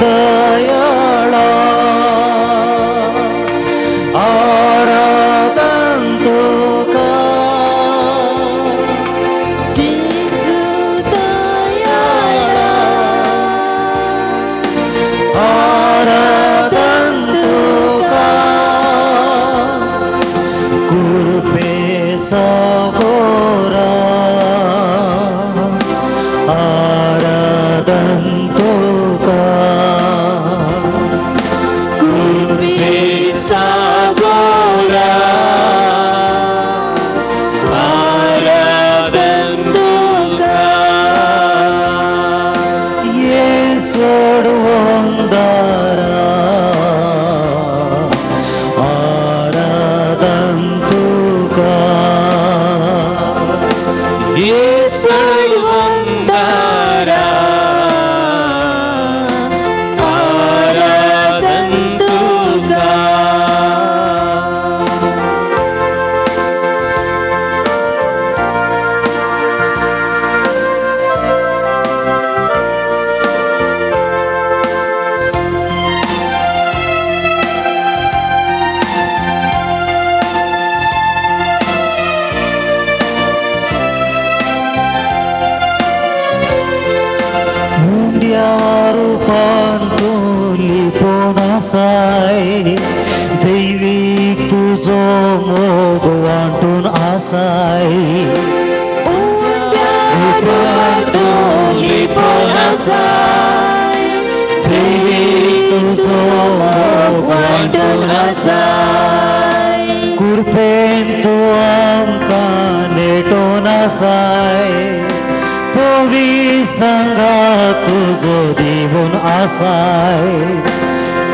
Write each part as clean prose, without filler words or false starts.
दयाळा आराधन तुका जेजू दयाळा आराधन तुका कृपे सागोरा आराधन तुका कृपे सागोरा आराधन तुका येसोड वंदारा आराधन तुका येसोड वंदारा आराधन तुका. उंड्या रुपान तूं लिपोन आसाय दैवीक तुजो मोग वांटून आसाय उंड्या रुपान तूं लिपोन आसाय दैवीक तुजो मोग वांटून आसाय कृपेन तूं आमकां नेटोन आसाय पवी संगा तुजो दिवन आसाय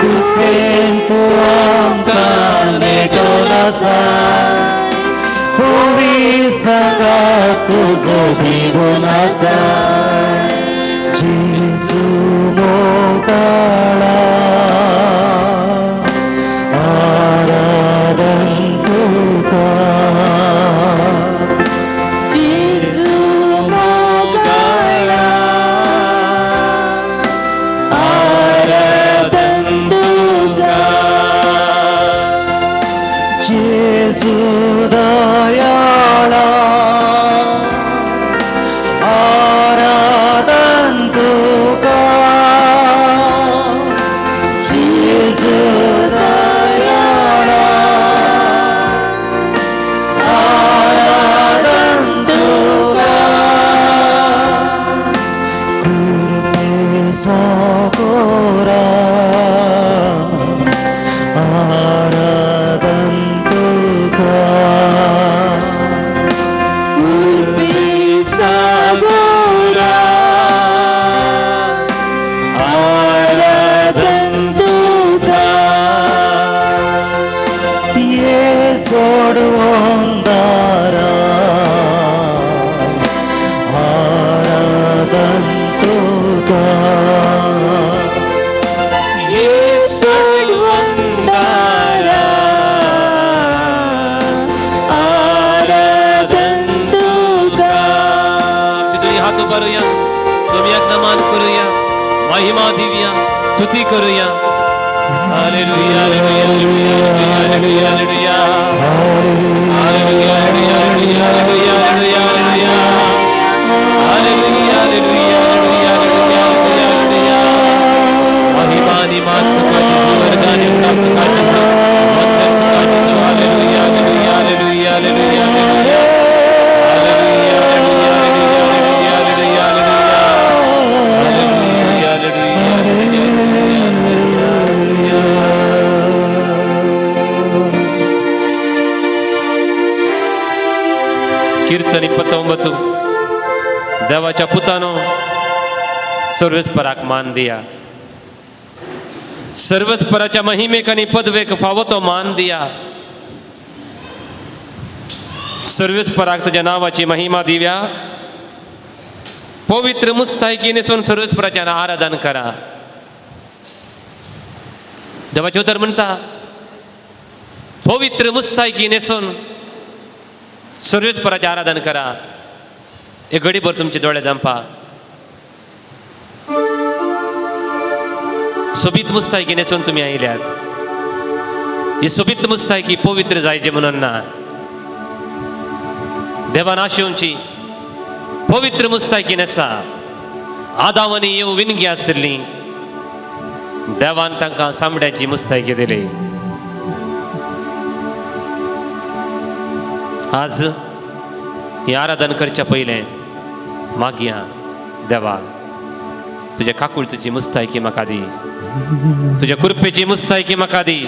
कृपेन तूं आमकां नेटोन आसाय पवी संगा तुजो दिवन आसाय जेजू मोगाळा आराधन तुका जेजू मोगाळा आराधन तुका जेजू दयाळा आराधन तुका जेजू दयाळा आराधन तुका कृपे सागोरा आराधन तुका कृपे सागोरा आराधन तुका येसोड वंदारा आराधन तुका येसोड वंदारा आराधन तुका. तुझे हात उबारूया, सोम्याक नमन करूया, महिमा दिव्या, स्तुती करूया. Hallelujah, hallelujah, hallelujah, hallelujah, hallelujah, hallelujah, hallelujah, hallelujah, hallelujah, hallelujah, hallelujah, hallelujah. महिमा आणि मान तुका जेजू, वर्गाने प्राप्त का जेजू, वंदन तुका जेजू. Hallelujah, hallelujah, hallelujah, hallelujah, hallelujah, hallelujah, hallelujah, hallelujah, hallelujah, hallelujah, hallelujah, hallelujah. कीर्तन 29. देवाच्या पुतानो, सर्वेस्पराक मान दिया. सर्वेस्पराच्या महिमेक आनी पदवेक फावो तो मान दिया. सर्वेस्पराक तुज्या नांवाची महिमा दिव्या. पवित्र मुस्तायकी न्हेसून सर्वेस्पराच्या आराधन करा. देवाचें उतर म्हणटा, पवित्र मुस्तायकी न्हेसून सर्वेस्पराचें आराधन करा. एक घडीभर तुमचे दोळे धांपा. सोबीत मुस्तायकी न्हेसून तुमी आयल्यात. ही सोबीत मुस्तायकी पवित्र जायची म्हणून ना, देवान आशेवची पवित्र मुस्तायकी न्हेसा. आदाम आनी येव विनगी आशिल्ली, देवान तांकां चामड्याची मुस्तायकी दिली. आज ही आराधन करच्या पयलें मागया, देवा तुज्या काकुळतीची मुस्तायकी म्हाका दी, तुज्या कृपेची मुस्तायकी म्हाका दी,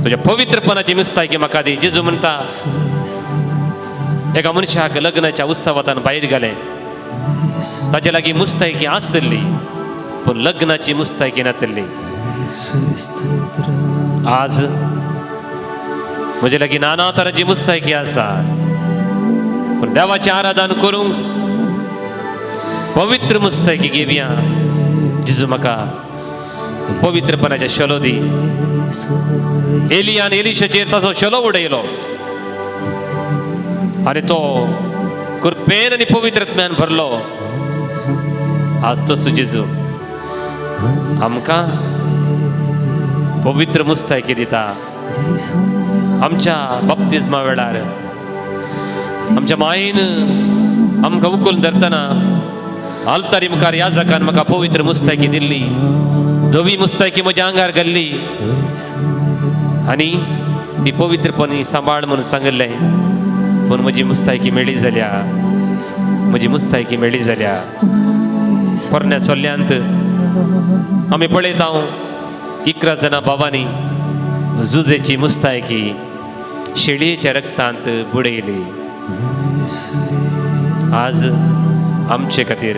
तुज्या पवित्रपणाची मुस्तायकी म्हाका दी. जेजू म्हणटा एका मनशाक लग्नाच्या उत्सवांत भायर घालें, ताचे लागीं मुस्तायकी आसली पूण लग्नाची मुस्तायकी नातली. आज म्हजे लागीं नाना तरांची मुस्तायकी आसा, पूण देवाचें आराधन करूंक पवित्र मुस्तायकी घेवया. जेजू म्हाका पवित्रपणाचे शलो दी. एलियान एलिशाचेर ताचो शलो उडयलो आनी तो कृपेन आनी पवित्रत्म्यान भरलो. आज तसो जेजू आमकां पवित्र मुस्तायकी दिता. आमच्या बाप्तिज्मा वेळार आमच्या मायेन आमकां उखलून धरतना आल्तारी मुखार याजकान म्हाका पवित्र मुस्तायकी दिल्ली. धवी मुस्तायकी म्हज्या आंगार घाल्ली आनी ती पवित्रपणी सांबाळ म्हणून सांगिल्लें, पूण म्हजी मुस्तायकी मेळ्ळी जाल्या, म्हजी मुस्तायकी मेळ्ळी जाल्या. पोरण्या चोल्ल्यांत आमी पळयता 11 जाणां बाबांनी जुजेची मुस्तायकी शेळयेच्या रक्तांत बुडयली. आज आमचे खातीर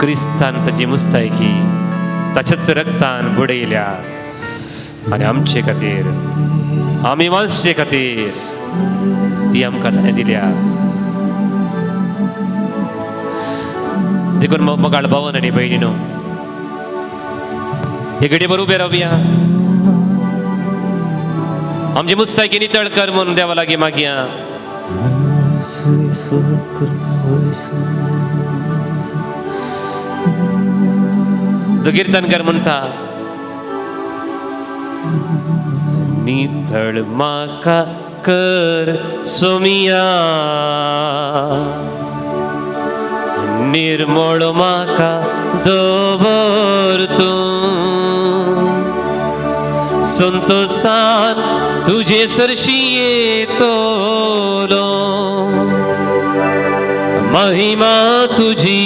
क्रिस्तान ताची मुस्तायकी ताच्याच रक्तान बुडयल्या आनी आमचे खातीर, आमी मानशे खातीर ती आमकां ताणें दिल्या. देखून मोगाळ भावन आनी भयणीनो, हे घडये बरोबर उबे रावया, आमची मुस्तायकी नितळ कर म्हणून देवा लागीं मागया. जो कीर्तनकार म्हणटा, नितळ म्हाका कर सोमिया, निर्मळ म्हाका दवर तूं, संतोषान तुजे सरशी येतलो, महिमा तुजी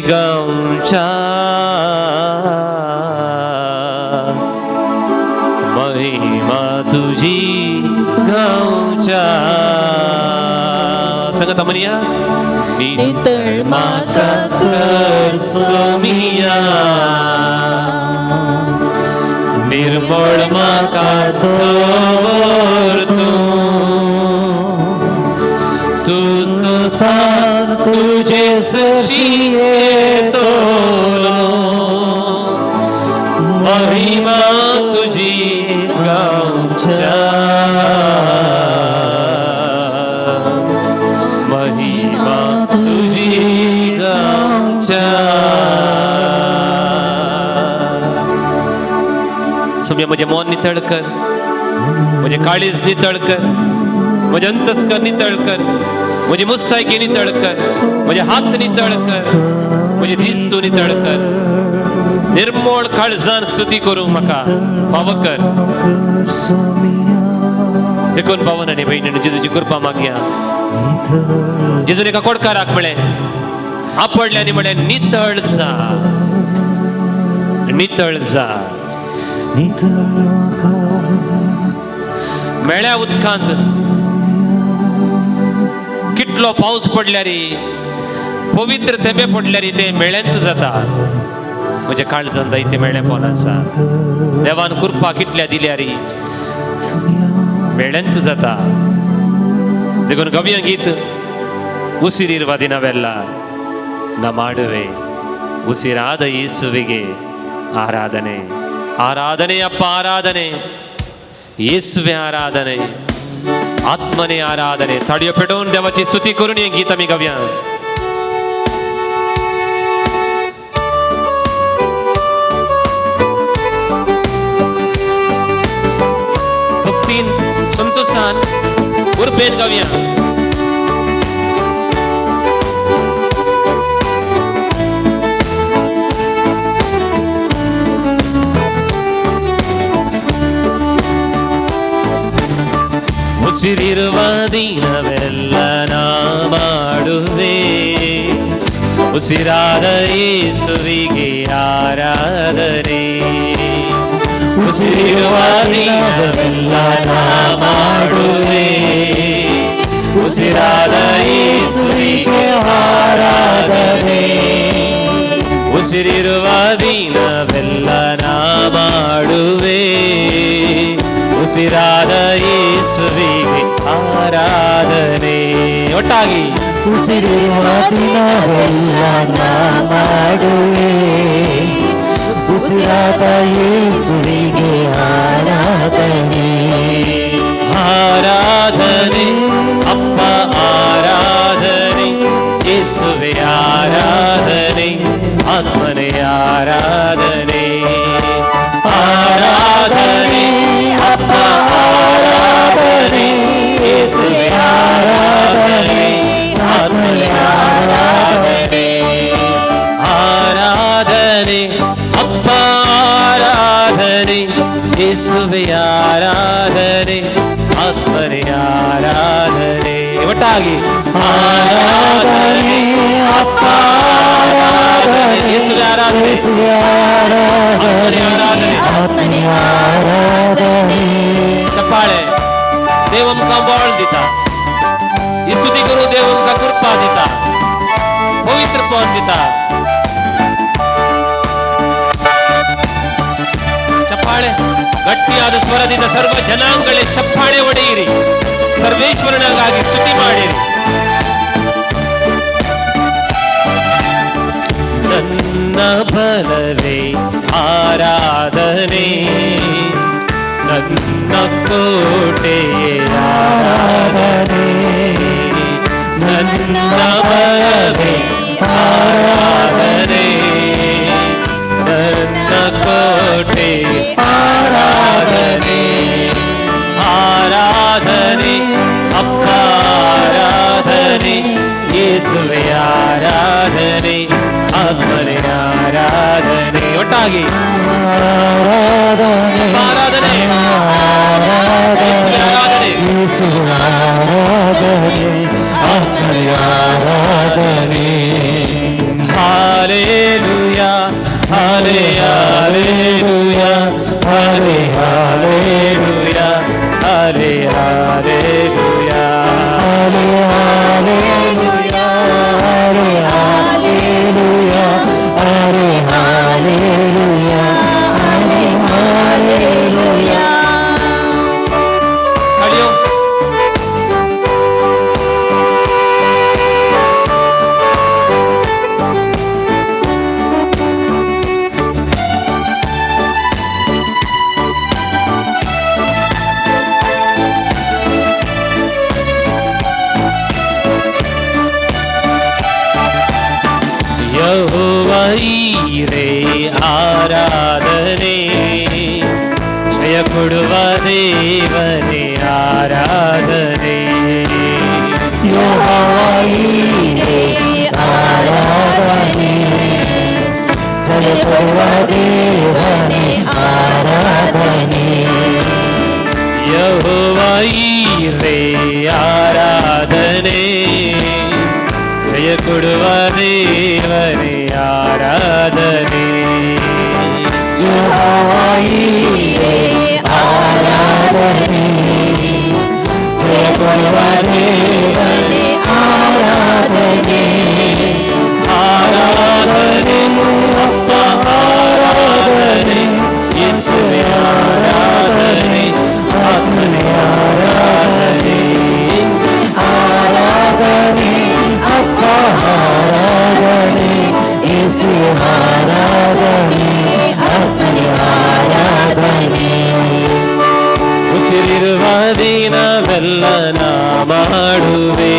गावच्या, महिमा तुजी गावच्या. संगत म्हणया, नितळ म्हाका कर सोमिया, निर्मळ म्हाका दवर तूं, सुतोसान तुजे सरशी येतलो, महिमा तुजी गावच्या, महिमा तुजी गावच्या. सुम्या म्हजें मन नितळ कर, म्हजें काळीज नितळ कर, म्हजें अंतस्कर नितळ कर, म्हजी मुस्तायकी नितळ कर, म्हजे हात नितळ कर, म्हजी these तूं नितळ कर. निर्मळ काळजान स्तुती करूंक म्हाका फावो कर. देखून भावन आनी भयणीन जेजूची कृपा मागया. जेजून एका कोडकाराक म्हळें, आपडलें आनी म्हळें, नितळ जा, नितळ जा. मेळ्या उदकांत कितलो पावस पडल्यार, पवित्र थेंबे पडल्यार ते मेळ्यांत जाता. म्हज्या काळजान जायते मेळेपण आसा. देवान कृपा कितल्या दिल्यार मेळ्यांत जाता. देखून गवया गीत ಉಸಿರಿರುವ ದಿನವೆಲ್ಲ ನ ಮಾಡುವೆ ಉಸಿರಾದ ಯೇಸುವಿಗೆ ಆರಾಧನೆ, ಆರಾಧನೆ ಅಪ್ಪ ಆರಾಧನೆ, ಯೇಸುವೆ ಆರಾಧನೆ, आत्मने आराधने. ताळयो पेटोवन देवाची स्तुती करून हें गीत आमी गावया. उर्बेन गावया. ಉಸಿರಿರುವ ದಿನವೆಲ್ಲ ನಾ ಮಾಡುವೆ, ಉಸಿರಾದ ಯೇಸುವಿಗೆ ಆರಾಧನೆ. ಉಸಿರಿರುವ ದಿನವೆಲ್ಲ ನಾ ಮಾಡುವೆ, ಉಸಿರಾದ ಯೇಸುವಿಗೆ ಆರಾಧನೆ. ಉಸಿರಿರುವ ದಿನವೆಲ್ಲ ನಾ ಮಾಡುವೆ, ಉಸಿರಾದ ಯೇಸುವಿಗೆ ಆರಾಧನೆ. ಒಟ್ಟಾಗಿ ಉಸಿರಿರುವ ದಿನವೆಲ್ಲ ನಾ ಮಾಡುವೆ, ಉಸಿರಾದ ಯೇಸುವಿಗೆ ಆರಾಧನೆ. ಆರಾಧನೆ ಅಪ್ಪ ಆರಾಧನೆ, ಯೇಸುವೆ ಆರಾಧನೆ, ಆತ್ಮನೇ ಆರಾಧನೆ. ಆರಾಧನೆ ಅಪ್ಪ ಆರಾಧನೆ, ಯೇಸುವೆ ಆರಾಧನೆ, ಆತ್ಮನೇ ಆರಾಧನೆ. ಆರಾಧನೆ ಅಪ್ಪ ಆರಾಧನೆ, ಯೇಸುವೆ ಆರಾಧನೆ, ಆತ್ಮನೇ ಆರಾಧನೆ. ಒಟ್ಟಾಗಿ ಆರಾಧನೆ ಅಪ್ಪ ಆರಾಧನೆ, ಯೇಸುವೆ ಆರಾಧನೆ, ಯೇಸುವೆ ಆರಾಧನೆ, ಆತ್ಮನೇ ಆರಾಧನೆ. ಚಪ್ಪಾಳೆ. ದೇವಂ ಕಂಬಾಳ್ ದಿತ, ಈ ಸ್ತುತಿ ಗುರು ದೇವಂ ಕ ಕೃಪಾ ದಿತ, ಪವಿತ್ರ ಪವನ್ ದಿತ. ಚಪ್ಪಾಳೆ ಗಟ್ಟಿಯಾದ ಸ್ವರದಿಂದ ಸರ್ವ ಜನಾಂಗಗಳೇ ಚಪ್ಪಾಳೆ ಹೊಡೆಯಿರಿ, ಸರ್ವೇಶ್ವರನಾಗಿ ಸ್ತುತಿ ಮಾಡಿರಿ. ನನ್ನ ಬಲವೇ ಆರಾಧನೆ, ನನ್ನ ಕೋಟೆಯೇ ಆರಾಧನೆ. ನನ್ನ ಬಲವೇ ಆರಾಧನೆ, ನನ್ನ ಕೋಟೆ ಆರಾಧನೆ. ಆರಾಧನೆ ಅಪ್ಪ ಆರಾಧನೆ, ಯೇಸುವೆ ಆರಾಧನೆ, ಆತ್ಮನೇ ಆರಾಧನೆ. ಒಟ್ಟಾಗಿ ಆರಾಧನೆ ಆರಾಧನೆ, ಆರಾಧನೆ, ಆರಾಧನೆ, ಯೇಸುವೆ ಆರಾಧನೆ, ಆತ್ಮನೇ ಆರಾಧನೆ. ಹಾಲೆಲೂಯಾ, ಹಾಲೆ ಹಾಲೆಲೂಯಾ, ಹಾಲೆ ಹಾಲೆಲೂಯಾ, ಹಾಲೆ ಹಾಲೆಲೂಯಾ. ಹಾಲೆ ಹಾಲೆಲೂಯಾ, ಹಾಲೆ ಹಾಲೆಲೂಯಾ, ಹಾಲೆ ಹಾಲೆಲೂಯಾ, ಹಾಲೆ ಹಾಲೆಲೂಯಾ. ಕಳಿಯೋ ಯೆಹೋವೈರೇ ಆರಾಧನೆ, ಜಯ ಕೊಡುವ ದೇವನೇ ಆರಾಧನೆ. ಯೆಹೋವೈರೇ ಆರಾಧನೆ, ಜಯ ಕೊಡುವ ದೇವನೇ ಆರಾಧನೆ. ಯೆಹೋವೈರೇ ಆರಾಧನೆ, ಜಯ ಕೊಡುವ ದೇವನೇ ಆರಾಧನೆ. ಯೆಹೋವೈರೇ ಆರಾಧನೆ, ಜಯ ಕೊಡುವ ದೇವನೇ ಆರಾಧನೆ. ಆರಾಧನೆ ಅಪ್ಪ ಆರಾಧನೆ, ಯೇಸುವೆ ಆರಾಧನೆ, ಆತ್ಮನೇ ಆರಾಧನೆ. ಆರಾಧನೆ ಅಪ್ಪ ಆರಾಧನೆ, ಯೇಸುವೆ ಆರಾಧನೆ, ಆತ್ಮನೇ ಆರಾಧನೆ. ಉಸಿರಿರುವ ದಿನವೆಲ್ಲ ನಾ ಮಾಡುವೆ,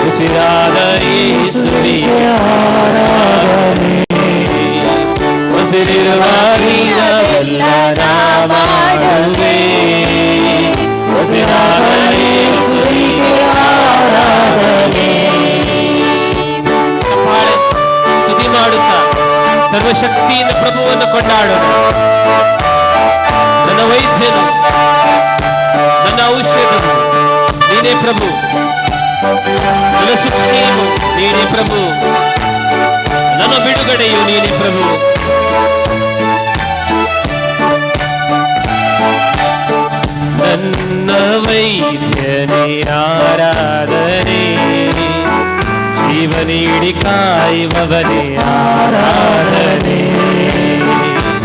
ಉಸಿರಾದ ಯೇಸುವಿಗೆ ಆರಾಧನೆ, ಉಸಿರಿರುವ ದಿನವೆಲ್ಲ ನಾ ಮಾಡುವೆ, ಉಸಿರಾದ ಸರ್ವಶಕ್ತಿಯಿಂದ ಪ್ರಭುವನ್ನು ಕೊಂಡಾಡೋಣ. ನನ್ನ ವೈದ್ಯನು, ನನ್ನ ಔಷಧವು ನೀನೇ ಪ್ರಭು, ನನ್ನ ಶಿಕ್ಷೆಯು ನೀನೇ ಪ್ರಭು, ನನ್ನ ಬಿಡುಗಡೆಯು ನೀನೇ ಪ್ರಭು. ನನ್ನ ವೈದ್ಯನೇ ಆರಾಧನೆ, ಜೀವ ನೀಡಿ ಕಾಯುವವನೇ ಆರಾಧನೆ.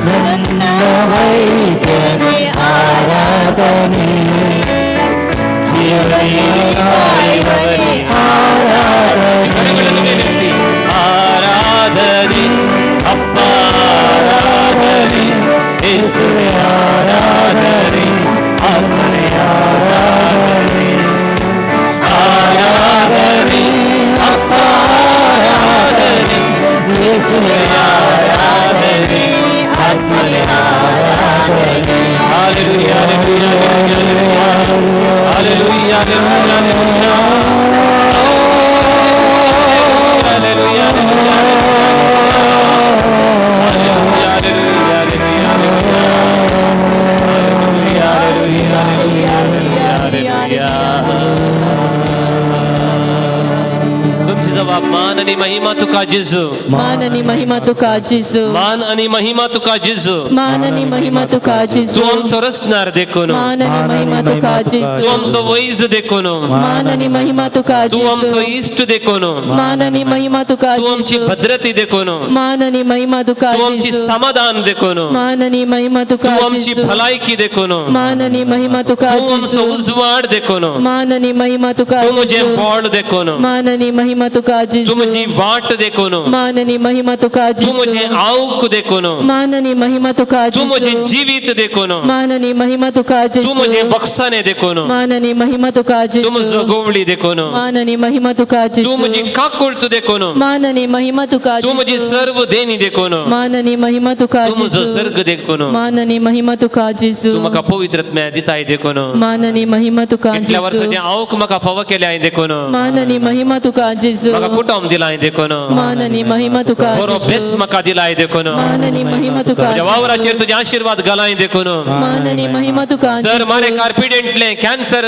ನನ್ನ ವೈದ್ಯನೇ ಆರಾಧನೆ, ಜೀವ ನೀಡಿ ಕಾಯುವವನೇ ಆರಾಧನೆ. ಕರಗಳನ್ನು ಮೇಲೆತ್ತಿ ಆರಾಧನೆ ಅಪ್ಪ ಆರಾಧನೆ, ಯೇಸುವೇ ಆರಾಧನೆ, ಆತ್ಮನೇ ಆರಾಧನೆ, ಆರಾಧನೆ ಅಪ್ಪ ಆರಾಧನೆ, ಯೇಸುವೇ ಆರಾಧನೆ, ಆತ್ಮನೇ ಆರಾಧನೆ. Hallelujah, hallelujah, hallelujah, hallelujah, hallelujah, तुमची जबाब मान आणि महिमा तुका जेजू, मान आणि महिमा तुका जेजू, मान आणि महिमा तुका जेजू, मान आणि महिमा तुका जेजू. तू आमचो रचणार देखून, मान आणि महिमा तुका तू जेजू, आमचो वैज देखून, मान आणि महिमा तुका तू आमचो जेजू, इश्ट देखून, मान आणि महिमा तुका तू आमची जेजू, भद्रती देखून, मान आणि महिमा तुका तू आमची जेजू, समाधान देखून, मान आणि महिमा तुका तू आमची जेजू, भलायकी देखून, मान आणि महिमा तुका तू आमचो जेजू, उजवाड देखून, मान आणि महिमा तुका तू म्हजें जेजू, बळ देखून, मान आणि महिमा तुका तू जेजू, म्हजी वाट देखून, मान आणि महिमा तुका तू म्हजें जेजू, आवक देखून, मान आणि महिमा तुका तू म्हजें जेजू, जिवीत देखून, मान आणि महिमा तुका तू म्हजें जेजू, बक्षाने देखून, मान आणि महिमा तुका तू म्हजो जेजू, गोवळी देखून, मान आणि महिमा तुका तू जेजू, म्हजी काकूळ तू देखून, मान आणि महिमा तुका तू म्हजी जेजू, सर्व देणी देखून, मान आणि महिमा तुका तू म्हजो जेजू, सर्ग देखून, मान आणि महिमा तुका जेजू, तू म्हाका पवित्र आत्म्या दिताय देखून, मान आणि महिमा तुका इतल्या जेजू, वर्साचें आवक म्हाका फावो केलें देखून, मान आणि महिमा तुका जेजू, म्हाका कुटुंब दिलाय देखून, मान आणि महिमा तुका बरो जेजू, भेस म्हाका दिलाय देखून, मान आणि महिमा तुका म्हज्या वावराचेर जेजू, तुजे आशिर्वाद घालाय देखून, मान आणि महिमा तुका सर जेजू, मारेकार पिडेंटले कॅन्सर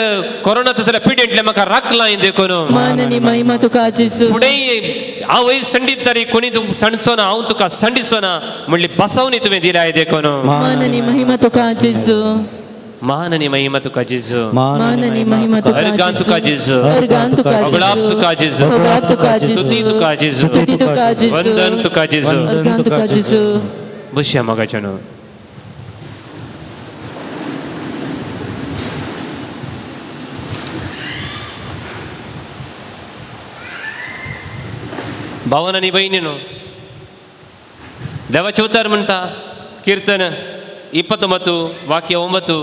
कोरोनाचं सगळं पिडेंटले म्हाका राखलाय देखून, मान आणि महिमा तुका जेजू, फुडें आवय संडीत तरी कोणी तूं सणचो ना, हांव तुका संडिचो ना म्हणली बसवणी तुवें दिलाय देखून, मान आणि महिमा तुका जेजू, मान आणि महिमा तुका जेजू, मान आणि महिमा तुका अर्गान तुका जेजू, अर्गान तुका अगलाब तुका जेजू, अगलाब तुका जेजू, स्तुती तुका जेजू, स्तुती तुका जेजू, वंदन तुका जेजू. अर्गान तुका जेजू. बसया मोगाच्यानो. भावन आनी भयणीनो, देवाचें उतर म्हणटा किर्तन 29 वाक्य 9,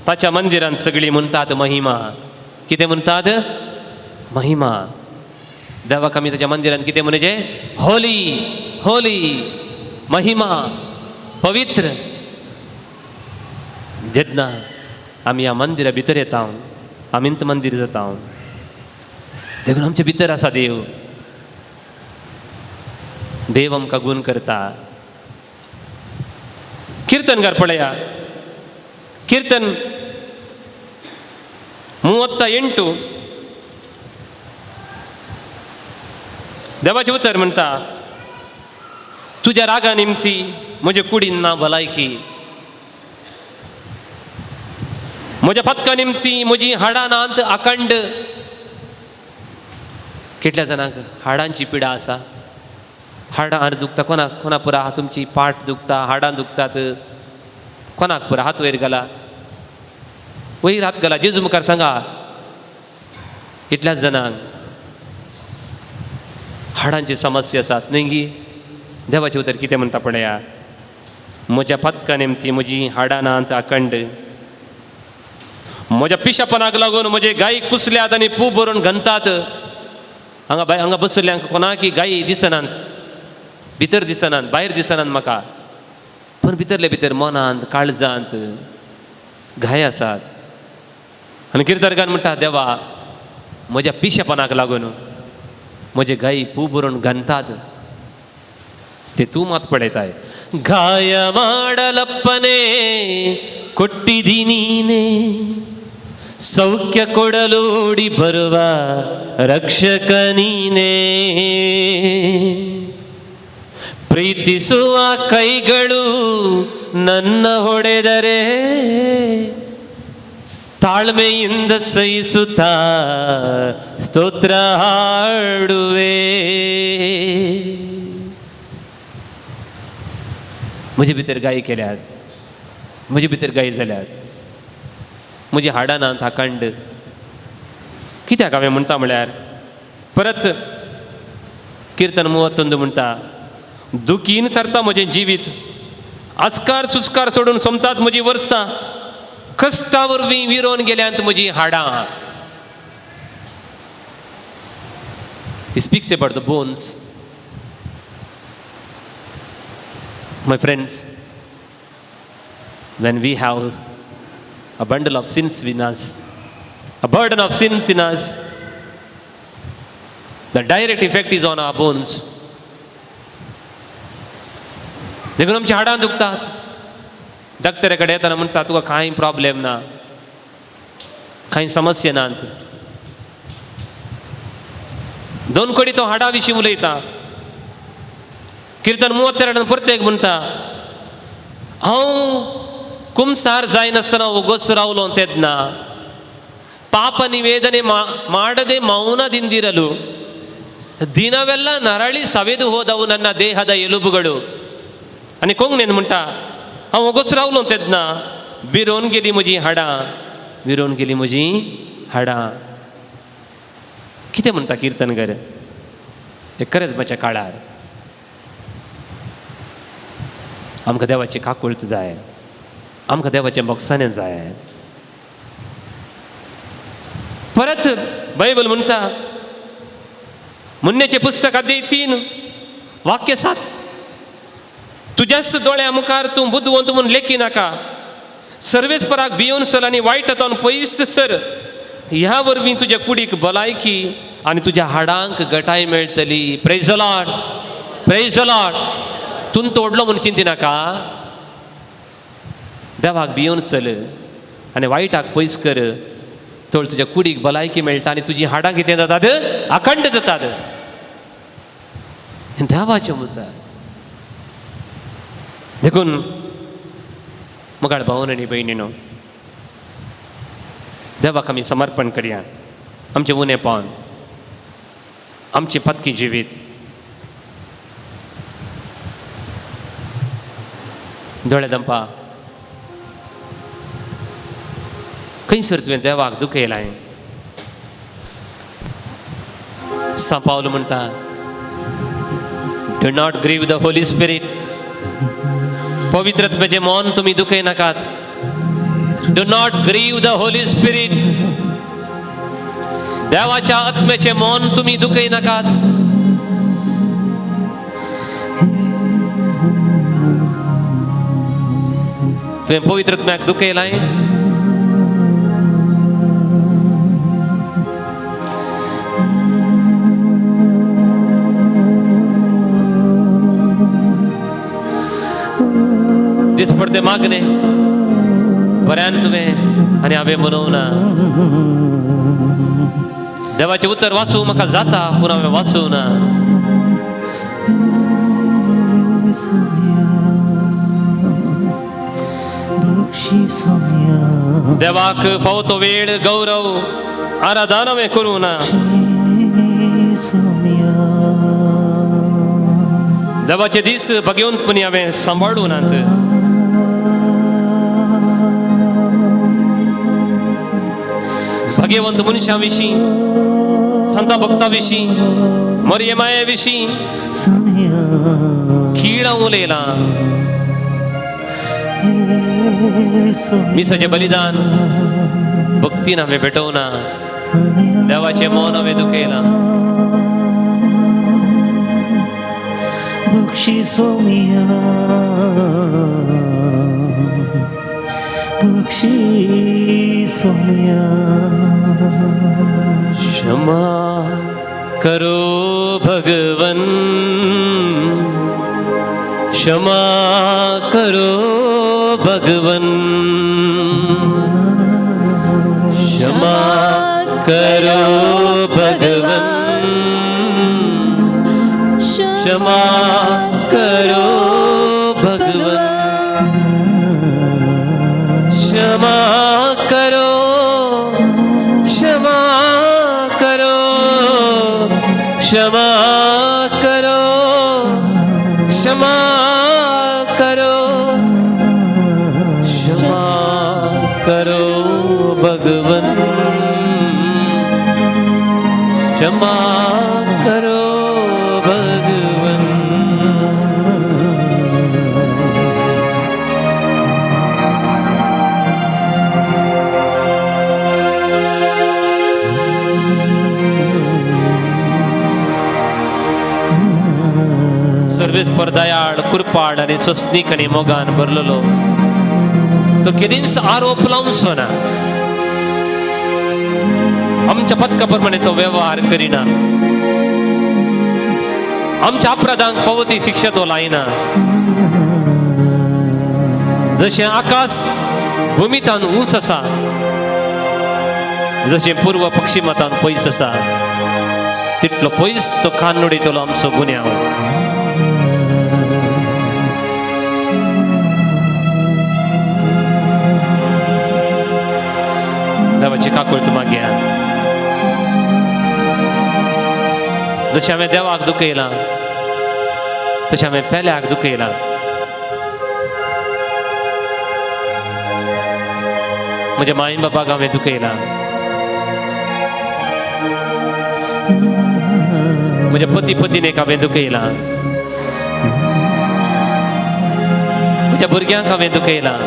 ताच्या मंदिरान सगळीं म्हणटात महिमा. कितें म्हणटात? महिमा. देवाक आमी ताच्या मंदिरान कितें म्हणजे होली होली, महिमा, पवित्र. जेन्ना आमी ह्या मंदिरा भितर येता, आमींत मंदीर जाता, देखून आमचे भितर आसा देव. देव आमकां गुण करता. किर्तनकार पळया, किर्तन 38, देवाचें उतर म्हणटा, तुज्या रागा निमती म्हजे कुडीन ना भलायकी, म्हज्या पदका निमती म्हजी हाडां नात आखंड. कितल्या जाणांक हाडांची पिडा आसा? हाडां दुखता कोणाक? कोणा पुरा तुमची पाट दुखता, हाडां दुखतात कोणाक पुरा? हात वयर घाला, वयर हात घाला, जेजू मुखार सांगा. कितल्याच जाणांक हाडांची समस्या आसात न्ही गी? देवाचें उतर कितें म्हणटा पळया, म्हज्या पदका निमती म्हजी हाडां नात अखंड, म्हज्या पिशेपणाक लागून म्हजे गायी कुसल्यात आनी पू भरून घनतात. हांगा बाय हांगा बसल्ल्यांक कोणाकी गायी दिसनात, भितर दिसनात, भायर दिसनात म्हाका, पूण भितरले भितर मनांत काळजांत घाय आसात. आनी किर्तनकार म्हणटा, देवा म्हज्या पिशेपणाक लागून म्हजे गायी पू भरून घनतात. ते तूं मात पळयताय. ಗಾಯ ಮಾಡಲಪ್ಪನೇ ಕೊಟ್ಟಿದಿ ನೀನೇ, ಸೌಖ್ಯ ಕೊಡಲೋಡಿ ಬರುವ ರಕ್ಷಕ ನೀನೇ. ಪ್ರೀತಿಸುವ ಕೈಗಳು ನನ್ನ ಹೊಡೆದರೆ ತಾಳ್ಮೆಯಿಂದ ಸಹಿಸುತ್ತಾ ಸ್ತೋತ್ರ ಹಾಡುವೆ. म्हजे भितर गाय केल्यात, म्हजे भितर गाय जाल्यात, म्हजी हाडां नात आखंड. कित्याक हांवें म्हणटा म्हळ्यार परत किर्तन 31 म्हणटा, दुखीन सरता म्हजें जिवीत, आस्कार सुस्कार सोडून सोमतात म्हजी वर्सां, कश्टा वरवीं विरोन गेल्यांत म्हजी हाडां. He speaks about the bones. My friends, when we have a bundle of sins in us, a burden of sins in us, the direct effect is on our bones. देखून आमची हाडां दुखतात. डॉक्टरा कडेन येतना म्हणटा तुका कांय प्रॉब्लेम ना, कांय समस्या नात. दोन कडेन तो हाडां विशीं उलयता. किर्तन 32 प्रत्येक म्हणटा, हांव कुमसार जायनासतना वोगोच रावलो तेन्ना ಪಾಪ ನಿವೇದನೆ ಮಾಡದೆ ಮೌನದಿಂದಿರಲು ದಿನವೆಲ್ಲ ನರಳಿ ಸವೆದು ಹೋದವು ನನ್ನ ದೇಹದ ಎಲುಬುಗಳು. आनी कोंकणीन म्हणटा, हांव वोगोच रावलो तेन्ना विरोन गेली म्हजी हाडां, विरोन गेली म्हजी हाडां. कितें म्हणटा किर्तनगर? हे खरेंच काळार आमकां देवाची काकुळट जाय, आमकां देवाचें बक्षाणें जाय. परत बायबल म्हणटा, मुन्नेचें पुस्तक अध्याय 3 वाक्य 7, तुज्याच दोळ्या मुखार तूं बुदवंत म्हूण लेखी नाका, सर्वेस्पराक भियोवन चल आनी वायट तावन पयस सर, ह्या वरवीं तुज्या कुडीक भलायकी आनी तुज्या हाडांक गटाय मेळटली. Praise the Lord, praise the Lord. तूं तोडलो म्हूण चिंती नाका, देवाक भियोवन चल आनी वायटाक पयस कर, तर तुज्या कुडीक भलायकी मेळटा आनी तुजी हाडां कितें जातात, अखंड जातात. देवाचें म्हणटा. देखून मुखार भावन आनी भयणीनो, देवाक आमी समर्पण करया आमचें उणेपण, आमचें पत्की जिवीत. दोळे दंपा, खंयसर तुवें देवाक दुखयलां? सांत पावल म्हणटा, do not grieve the Holy Spirit. पवित्रत्वाचें मन तुमी दुखय नाकात. Do not grieve the Holy Spirit. देवाच्या आत्म्याचें मन तुमी दुखय नाकात. तुवें पवित्रत्म्याक दुखयलां? दिसपडते मागणे बऱ्यान तुवें आनी हांवें मनोवना. देवाचें उतर वाचूं म्हाका जाता, पूण हांवें वाचूं ना. देवाक फावो तो वेळ, गौरव, आराधना हांवें करूं ना. देवाचे दीस भगवंतपणी हांवें सांबाळूं नात. भगवंत मनशां विशीं, संता भक्ता विशीं, मरिये माये विशीं किळां उलयलां. मिसाचें बलिदान भक्तीन हांवें भेटोवना. देवाचें मन हांवें दुखयलां. क्षमा करो भगवन, क्षमा करो भगवन, क्षमा करो भगवन, क्षमा करो भगवन, क्षमा करो, क्षमा करो, क्षमा करो, क्षमा करो, क्षमा करो भगवन, क्षमा करो भगवन। सर्वेस्पर दयाळ कृपाळ आनी सोसणीक आनी मोगान भरलेलो तो केदींच आरोप लावचो ना, आमच्या पथका प्रमाणे तो वेव्हार करिना, आमच्या अपराधांक फावो ती शिक्षा तो लायना। जशें आकाश भुमितान उंच आसा, जशें पूर्व पश्चिमातान पयस आसा, तितलो पयस तो खान उडयतलो आमचो गुन्यांव। देवाची काकुळट मागया। जशें हांवें देवाक दुखयलां तशें हांवें पेल्याक दुखयलां। म्हज्या माय बापाक हांवें दुखयलां, म्हज्या पती पतीनेक हांवें दुखयलां, म्हज्या भुरग्यांक हांवें दुखयलां,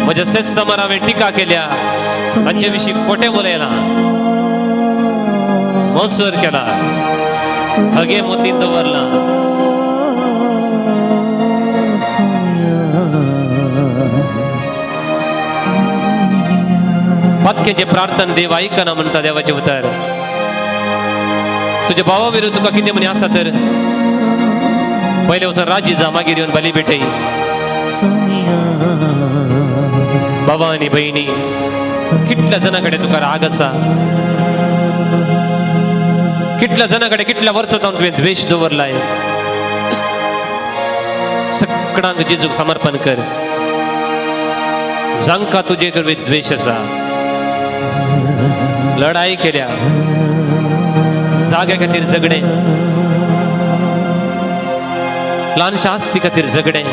म्हज्या सेस्तमार हांवें टिका केल्या, तांचे विशीं खोटें उलयलां, मत्सर केला, हगे मोतीन दवरलां। पातकेचें प्रार्थना देव आयकना म्हणटा देवाचें उतर। तुज्या भावा विरुद्ध तुका कितें म्हणी आसा तर पयलें वचून राजी जा, मागीर येवन बली भेटय। बाबा आनी भयणी, कितल्या जाणां कडेन तुका राग आसा, कितल्या जाणां कडेन कितल्या वर्सां जावन तुवें द्वेश दवरलाय, सगळ्यांक जेजूक समर्पण कर। जांकां तुजे कडेन द्वेश आसा, लढाई केल्या, जाग्या खातीर झगडें, ल्हानशा आस्ती खातीर झगडें,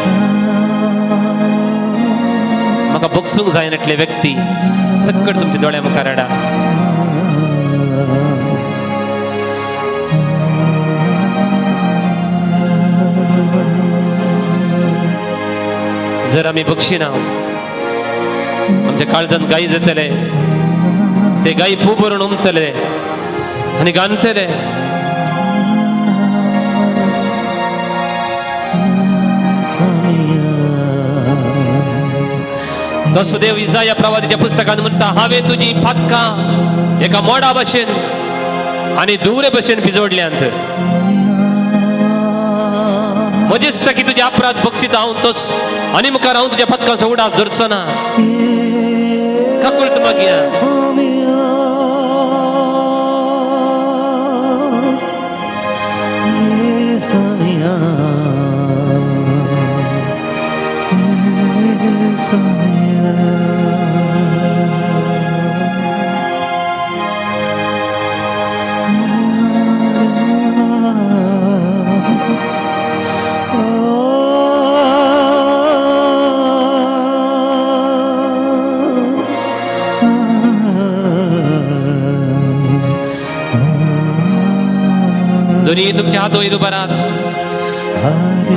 म्हाका बगसूंक जायनातले व्यक्ती सक्कड तुमच्या दोळ्या मुखार हाडा। जर आमी बक्षिना आमच्या काळजान गाय जातले, ते गाय पू भरून उमतले आनी गांतले। तसो देव इजाया प्रवादीच्या पुस्तकान म्हणटा, हांवें तुजी पातकां एका मोडा भशेन आनी धुवरे भशेन भिजोडल्यांत, म्हजेच की तुजे अपराध बक्षिता हांव तोच, आनी मुखार हांव तुज्या पातकांचो उडास धरचो ना। काकुळट मागया। दोन्ही तुमच्या हात वयर उबारात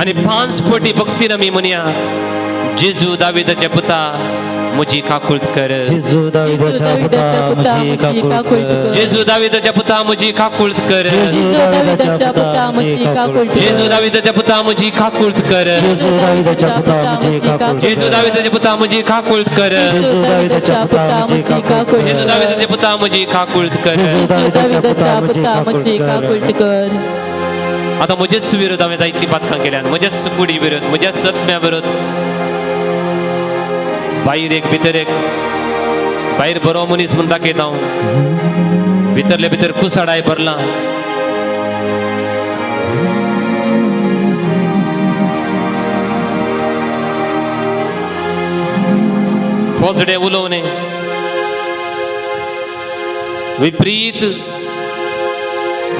आनी 5 पटी भक्तीन आमी म्हणया, जेजू दाविदाच्या पुता म्हजी काकुळट कर, जेजू दाविदाच्या पुता म्हजी काकुळट कर, जेजू दाविदाच्या पुता म्हजी काकुळट कर, जेजू दाविदाच्या पुता म्हजी काकुळट कर, जेजू दाविदाच्या पुता म्हजी काकुळट कर, जेजू दाविदाच्या पुता म्हजी काकुळट कर, जेजू दाविदाच्या पुता म्हजी काकुळट कर, जेजू दाविदाच्या पुता म्हजी काकुळट कर, जेजू दाविदाच्या पुता म्हजी काकुळट कर। जेजू दाविदाच्या पुता म्हजी काकुळट कर। आतां म्हजेच विरोध हांवें जायतीं पातकां केल्यात, म्हज्याच कुडी विरोध, म्हज्याच सत्म्या विरोध, भायर एक भितर एक, भायर बरो मनीस म्हूण दाखयता हांव, भितरले भितर कुसाडाय भरला. फोजडे उलोवणे, विपरीत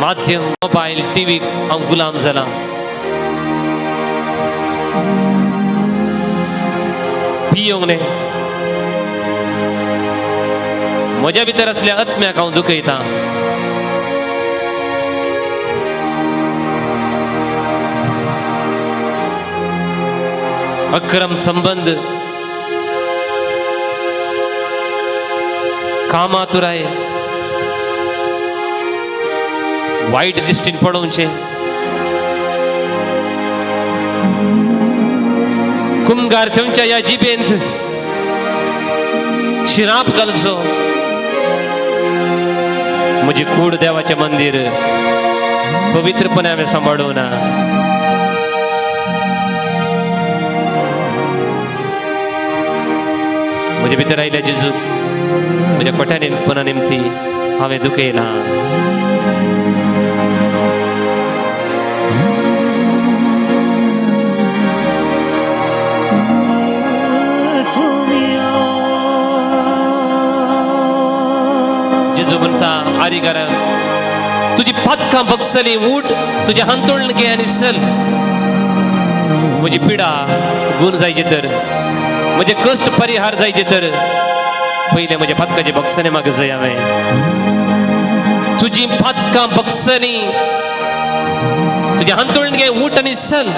माध्यम, मोबायल, टीव्ही हांव गुलाम जाला. पियोंक न्ही, म्हज्या भितर असल्या आत्म्याक हांव दुखयता. अक्रम संबंध, कामातुराय, वायट दिश्टीन पळोवचें, कुमगार चमच्या ह्या जिबेंत शिराप घालचो. म्हजी कूड देवाचें मंदीर पवित्रपणे हांवें सांबाळूं ना. म्हजे भितर आयल्या जेजू, म्हज्या कोट्या निमपना निमती हांवें दुखयलां. जेजू म्हणटा, आरिगारा, तुजी पातकां बगसली, उठ, तुजें हांतुळण घे आनी चल. म्हजी पिडा गुण जायचे तर, म्हजे कश्ट परिहार जायचे तर, पयलें म्हज्या पातकाचे बगसणे माग जाय. हांवें तुजी पातकां बगसली, तुजें हांतुळण घे, उठ आनी चल.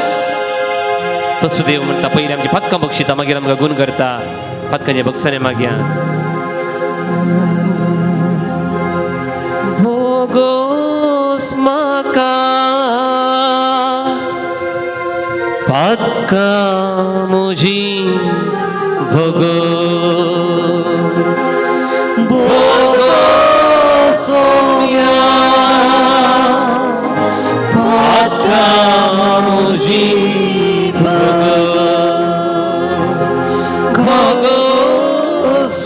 तसो देव म्हणटा, पयलीं आमची पातकां बक्षिता, मागीर आमकां गुण करता. पातकांचे बगसणे मागया. भोगोस म्हाका पातकां म्हजी भोगो, भोगोस पातकां म्हजी भोगो, भोगोस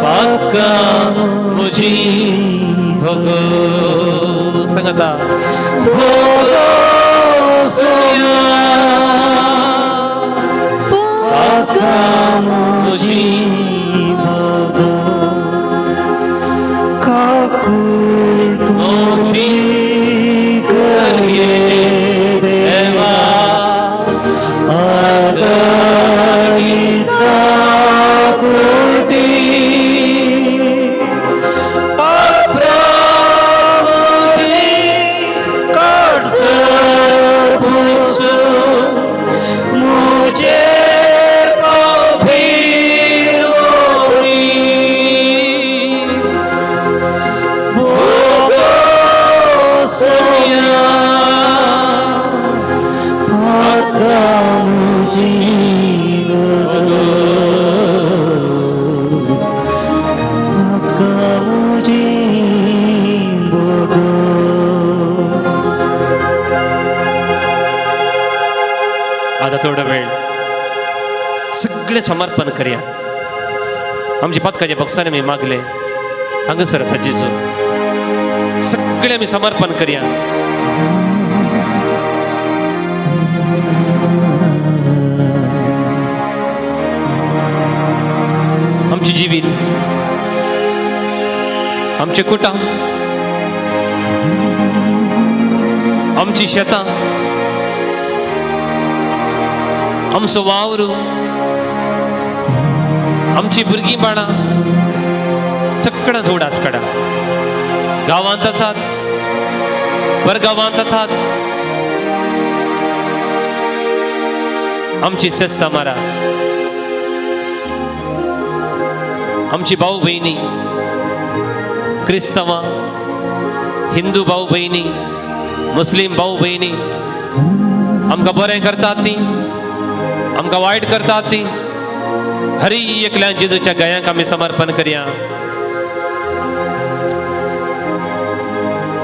पातकां म्हजी भोगो. सांगता, भोगोस पातकां म्हजी भोगो, काकूळ म्हजी करये देवा, आतां थोडो वेळ सगळें समर्पण करया. आमच्या पातकाच्या बक्षाने आमी मागले, हांगासर आसा जेजू, सगळें आमी समर्पण करया. आमचें जिवीत, आमचें कुटां, आमची शेतां, आमचो वावर, आमची भुरगीं बाळां सगळ्यां उडास काडा. गांवांत आसात, परगांवांत आसात, आमची सेस्ता मारा, आमची भाऊ भयणी, क्रिस्तांवां, हिंदू भाऊ भयणी, मुस्लीम भाऊ भयणी, आमकां बरें करतात ती, आमकां वायट करतात ती, हरी एकल्या जेजूच्या गयांक आमी समर्पण करया.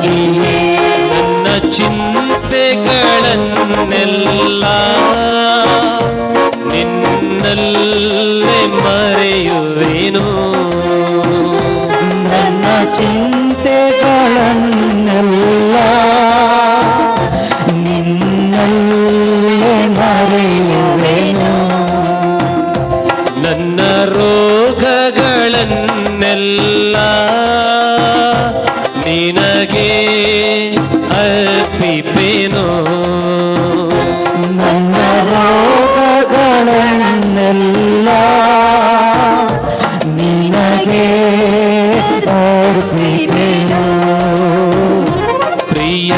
ನನ್ನ ಚಿಂತೆಗಳನ್ನೆಲ್ಲ ನಿನ್ನಲ್ಲೇ ಮರೆಯುವೆನು. ನನ್ನ ಚಿಂತೆಗಳನ್ನೆಲ್ಲ ನಿನ್ನಲ್ಲೇ ಮರೆಯುವೆನು. ನನ್ನ ರೋಗಗಳನ್ನೆಲ್ಲ ನಿನಗೆ ಅರ್ಪಿಪೆನು. ನನ್ನ ರೋಗಗಳನ್ನೆಲ್ಲ ನಿನಗೆ ಅರ್ಪಿಪೆನು. ಪ್ರಿಯ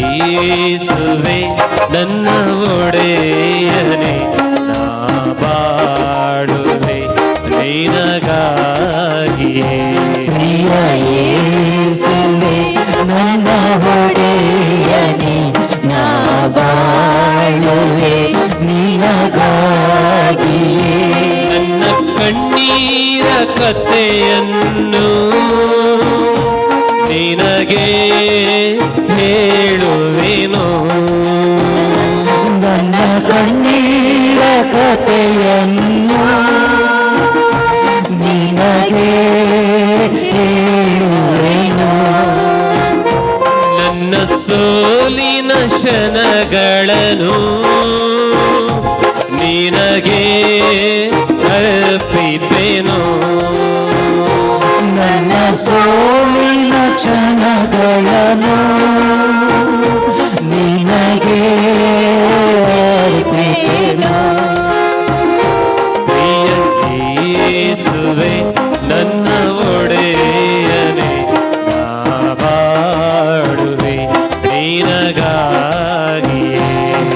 ಯೇಸುವೆ ನನ್ನ ಒಡೆಯನೆ, ನಾ ಬಾಳುವೆ ನಿನಗಾಗಿಯೇ. ಪ್ರಿಯ ಯೇಸುವೆ ನನ್ನ ಒಡೆಯನೆ, ನಾ ಬಾಳುವೆ ನಿನಗಾಗಿಯೇ. ನನ್ನ ಕಣ್ಣೀರ ಕಥೆಯನ್ನು ನಿನಗೆ ಹೇಳುವೆನು. ನನ್ನ ಕಣ್ಣೀರ ಕಥೆಯನ್ನು ನಿನಗೆ ಹೇಳುವೆನು. ನನ್ನ ಸೋಲಿನ ಕ್ಷಣಗಳನ್ನು ನಿನಗೆ ಅರ್ಪಿಪೆನು. ನನ್ನ ಸೋಲಿನ ಕ್ಷಣಗಳನ್ನು ನಿನಗೆ ಅರ್ಪಿಪೆನು. ಪ್ರಿಯ ಯೇಸುವೆ ನನ್ನ ಒಡೆಯನೆ, ನಾ ಬಾಳುವೆ ನಿನಗಾಗಿಯೇ.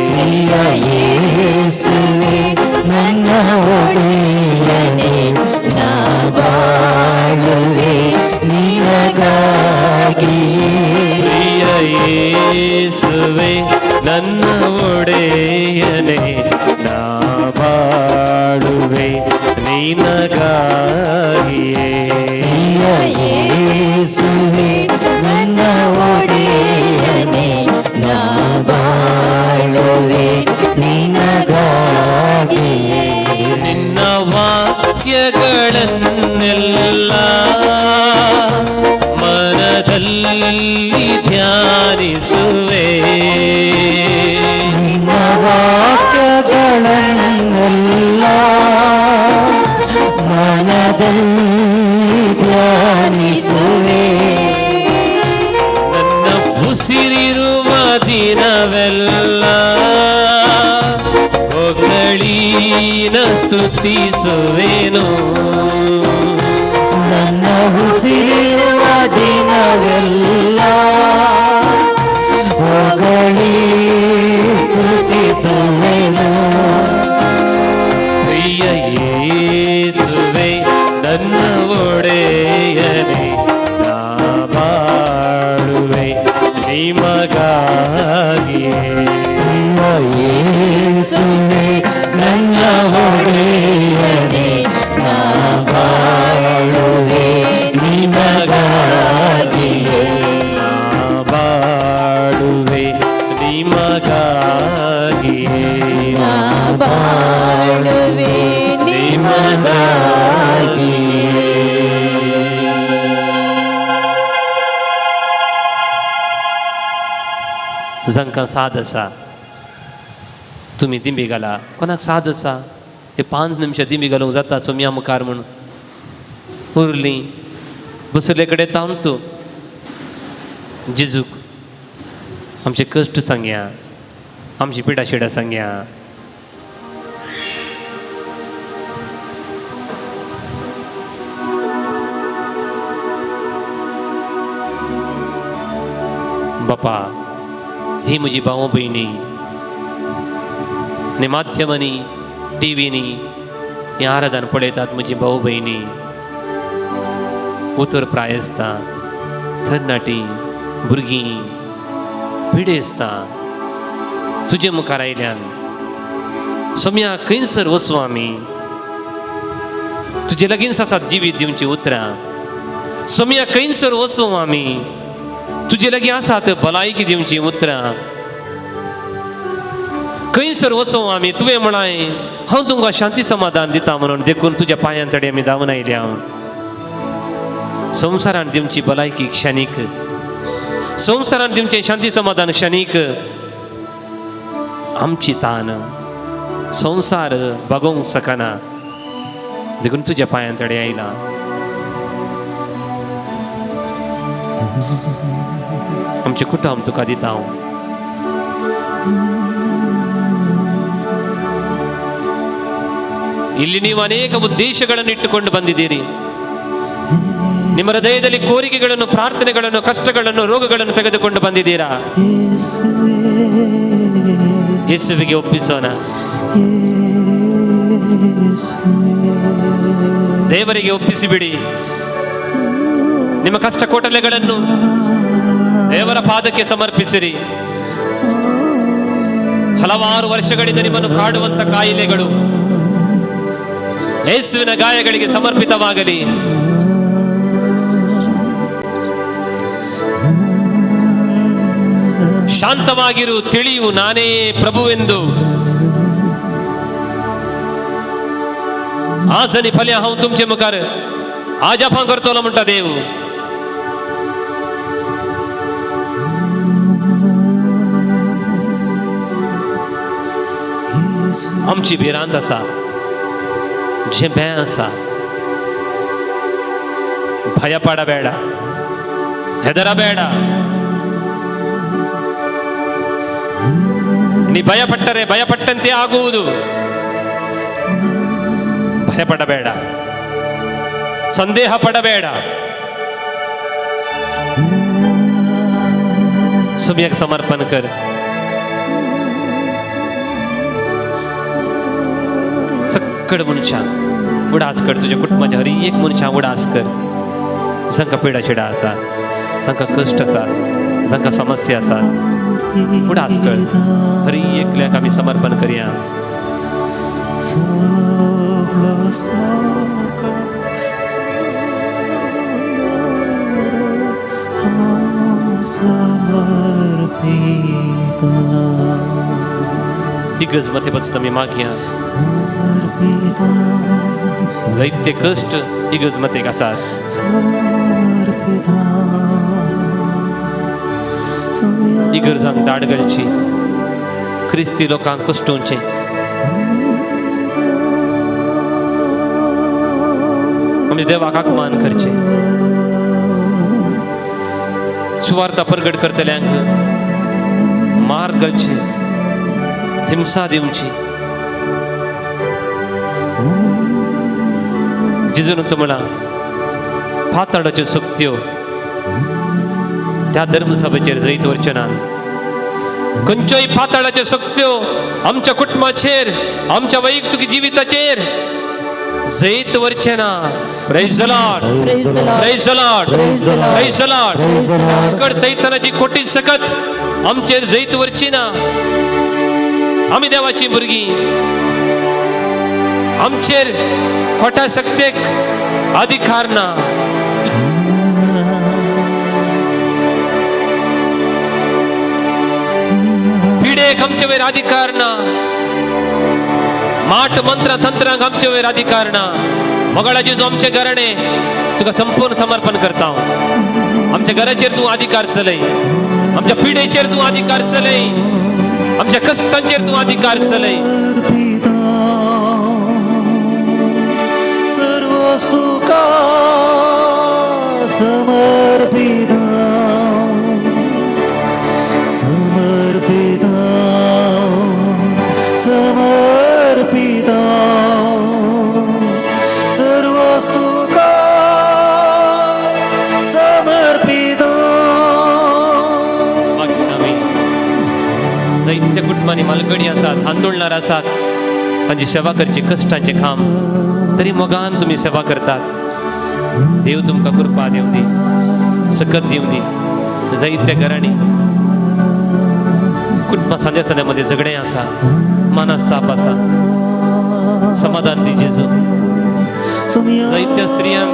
ಪ್ರಿಯ ಯೇಸುವೆ ನನ್ನ ಒಡೆಯನೆ, ನಾ ಬಾಳುವೆ ನಿನಗಾಗಿಯೇ. ಪ್ರಿಯ ಯೇಸುವೆ ನನ್ನ ಒಡೆಯನೆ, ನಾ ಬಾಳುವೆ ನಿನಗಾಗಿಯೇ. ಪ್ರಿಯ ಯೇಸುವೆ ನನ್ನ ಒಡೆಯನೆ, ನಾ ಬಾಳುವೆ ನಿನಗಾಗಿಯೇ. ನಿನ್ನ ವಾಕ್ಯಗಳನ್ನೆಲ್ಲ ಮನದಲ್ಲಿ ಧ್ಯಾನಿಸುವೆ. ನಿನ್ನ ವಾಕ್ಯಗಳನ್ನೆಲ್ಲ ಮನದಲ್ಲಿ ಧ್ಯಾನಿಸುವೆ. ನನ್ನ ಉಸಿರಿರುವ ದಿನವೆಲ್ಲ ಹೊಗಳೀನ ಸ್ತುತಿಸುವೆನು. ನನ್ನ ಉಸಿರಿರುವ ದಿನವೆಲ್ಲ ಹೊಗಳಿ ಸ್ತುತಿಸುವೆನು. ಪ್ರಿಯ ಯೇಸುವೆ ನನ್ನ ಒಡೆಯನೆ, ನಾ ಬಾಳುವೆ ನಿಮಗಾಗಿಯೇ. ಪ್ರಿಯ ಯೇಸುವೆ ನನ್ನ ಒಡೆಯನೆ, ನಾ ಬಾಳುವೆ ನಿನಗಾಗಿಯೇ. ನಾ ಬಾಳುವೆ ನಿಮಗಾಗಿಯೇ. ನಾ ಬಾಳುವೆ ನಿಮಗಾಗಿಯೇ. जांकां साद आसा तुमी दिंबी घाला. कोणाक साद आसा हे 5 निमशां दिंबी घालूंक जाता सोम्या मुखार म्हूण उरलीं बसले कडेन तांबतू जेजूक आमचे कश्ट सांगया, आमची पिडा शिडा सांगया. बापा ही म्हजी भाव भयणी आनी माध्यमांनी टिवींनी ही आराधन पळयतात. म्हजी भाव भयणी उतर प्रायस्तां, तरणाटीं, भुरगीं, पिडेस्तां तुजे मुखार आयल्यान सोम्या खंयसर वचूं आमी? तुजे लागींच आसात जिवीत दिवचीं उतरां. सोम्या खंयसर वचूं आमी? तुजे लागीं आसात भलायकी दिवची उतरां. खंयसर वचों आमी? तुवें म्हळाय हांव तुमकां शांती समाधान दिता म्हणून, देखून तुज्या पांयां तडे आमी धांवन आयल्या. संवसारान दिवची भलायकी क्षणीक, संवसारान दिवचें शांती समाधान क्षणीक. आमची तान संवसार भागोवंक शकना, देखून तुज्या पांयां तडे आयला. आमचें कुटुंब तुका दिता हांव. ಇಲ್ಲಿ ನೀವು ಅನೇಕ ಉದ್ದೇಶಗಳನ್ನು ಇಟ್ಟುಕೊಂಡು ಬಂದಿದ್ದೀರಿ. ನಿಮ್ಮ ಹೃದಯದಲ್ಲಿ ಕೋರಿಕೆಗಳನ್ನು, ಪ್ರಾರ್ಥನೆಗಳನ್ನು, ಕಷ್ಟಗಳನ್ನು, ರೋಗಗಳನ್ನು ತೆಗೆದುಕೊಂಡು ಬಂದಿದ್ದೀರಾ. ಯೇಸುವಿಗೆ ಒಪ್ಪಿಸೋಣ, ದೇವರಿಗೆ ಒಪ್ಪಿಸಿಬಿಡಿ. ನಿಮ್ಮ ಕಷ್ಟ ಕೋಟಲೆಗಳನ್ನು ದೇವರ ಪಾದಕ್ಕೆ ಸಮರ್ಪಿಸಿರಿ. ಹಲವಾರು ವರ್ಷಗಳಿಂದ ನಿಮ್ಮನ್ನು ಕಾಡುವಂತ ಕಾಯಿಲೆಗಳು ಯೇಸುವಿನ ಗಾಯಗಳಿಗೆ ಸಮರ್ಪಿತವಾಗಲಿ. ಶಾಂತವಾಗಿರು, ತಿಳಿಯು ನಾನೇ ಪ್ರಭುವೆಂದು. आज आनी फाल्यां हांव तुमचे मुखार आजापां करतलो म्हणटा देव. आमची भिरांत आसा, जें भंय आसा, ಭಯಪಡಬೇಡ, ಹೆದರಬೇಡ. ನೀ ಭಯಪಟ್ಟರೆ ಭಯಪಟ್ಟಂತೆ ಆಗುವುದು. ಭಯಪಡಬೇಡ, ಸಂದೇಹ ಪಡಬೇಡ. सम्यक समर्पण कर. सक्कड मनशां उडास कर, तुज्या कुटुंबाच्या हर एक मनशां उडास कर. जांकां पिडा शिडा आसा, जांकां कश्ट आसा, जांकां समस्या आसा, उडास कर. हर एकल्याक आमी समर्पण करया. इगर्ज मथे पासून आमी मागया. जायते कश्ट इगर्ज मतेक आसात. इगर्जांक दाड घालची, क्रिस्ती लोकांक कश्टोवचें. आमी देवाक आकमान करचें. सुवार्ता परगट करतल्यांक मार घालची, हिंसा दिवची. जेजून म्हणला पाताळाच्यो शक्त्यो त्या धर्मसभेचेर जैत वरचें ना. खंयच्योय पाताळाच्यो शक्त्यो आमच्या कुटुंबाचेर, आमच्या वैयक्तीक जिविताचेर जैत वरचें ना. Praise the Lord. Praise the Lord. Praise the Lord. Praise the Lord. Praise the Lord. Praise the Lord. कड सैतानाची खोटी सकत आमचेर जैत वरची ना. आमी देवाची भुरगीं. आमचेर खोट्या शक्तेक अधिकार ना. पिडेक आमचे वयर अधिकार ना. माट मंत्र तंत्रांक आमचे वयर अधिकार ना. मोगाळा जेजू, आमचे घराणे तुका संपूर्ण समर्पण करता. आमच्या घराचेर तूं अधिकार चलय, आमच्या पिडेचेर तूं अधिकार चलय, आमच्या कश्टांचेर तूं अधिकार चलय. सर्वस्तुका समर्पिता, समर्पिता, समर्पिता, सर्वस्तुका समर्पिता. आमी जायत्या कुटुंबांनी मालगणी आसात, हांतुळणार आसात, तांची सेवा करची कश्टांचें काम, तरी मोगान तुमी सेवा करतात. देव तुमकां कृपा दिवं दी, सकत दिवं दी. जायत्या घरांनी कुटुंबा सांद्या सांद्या मदें झगडें आसा, मानस्ताप आसा. समाधान दी जेजू. जायत्या स्त्रियांक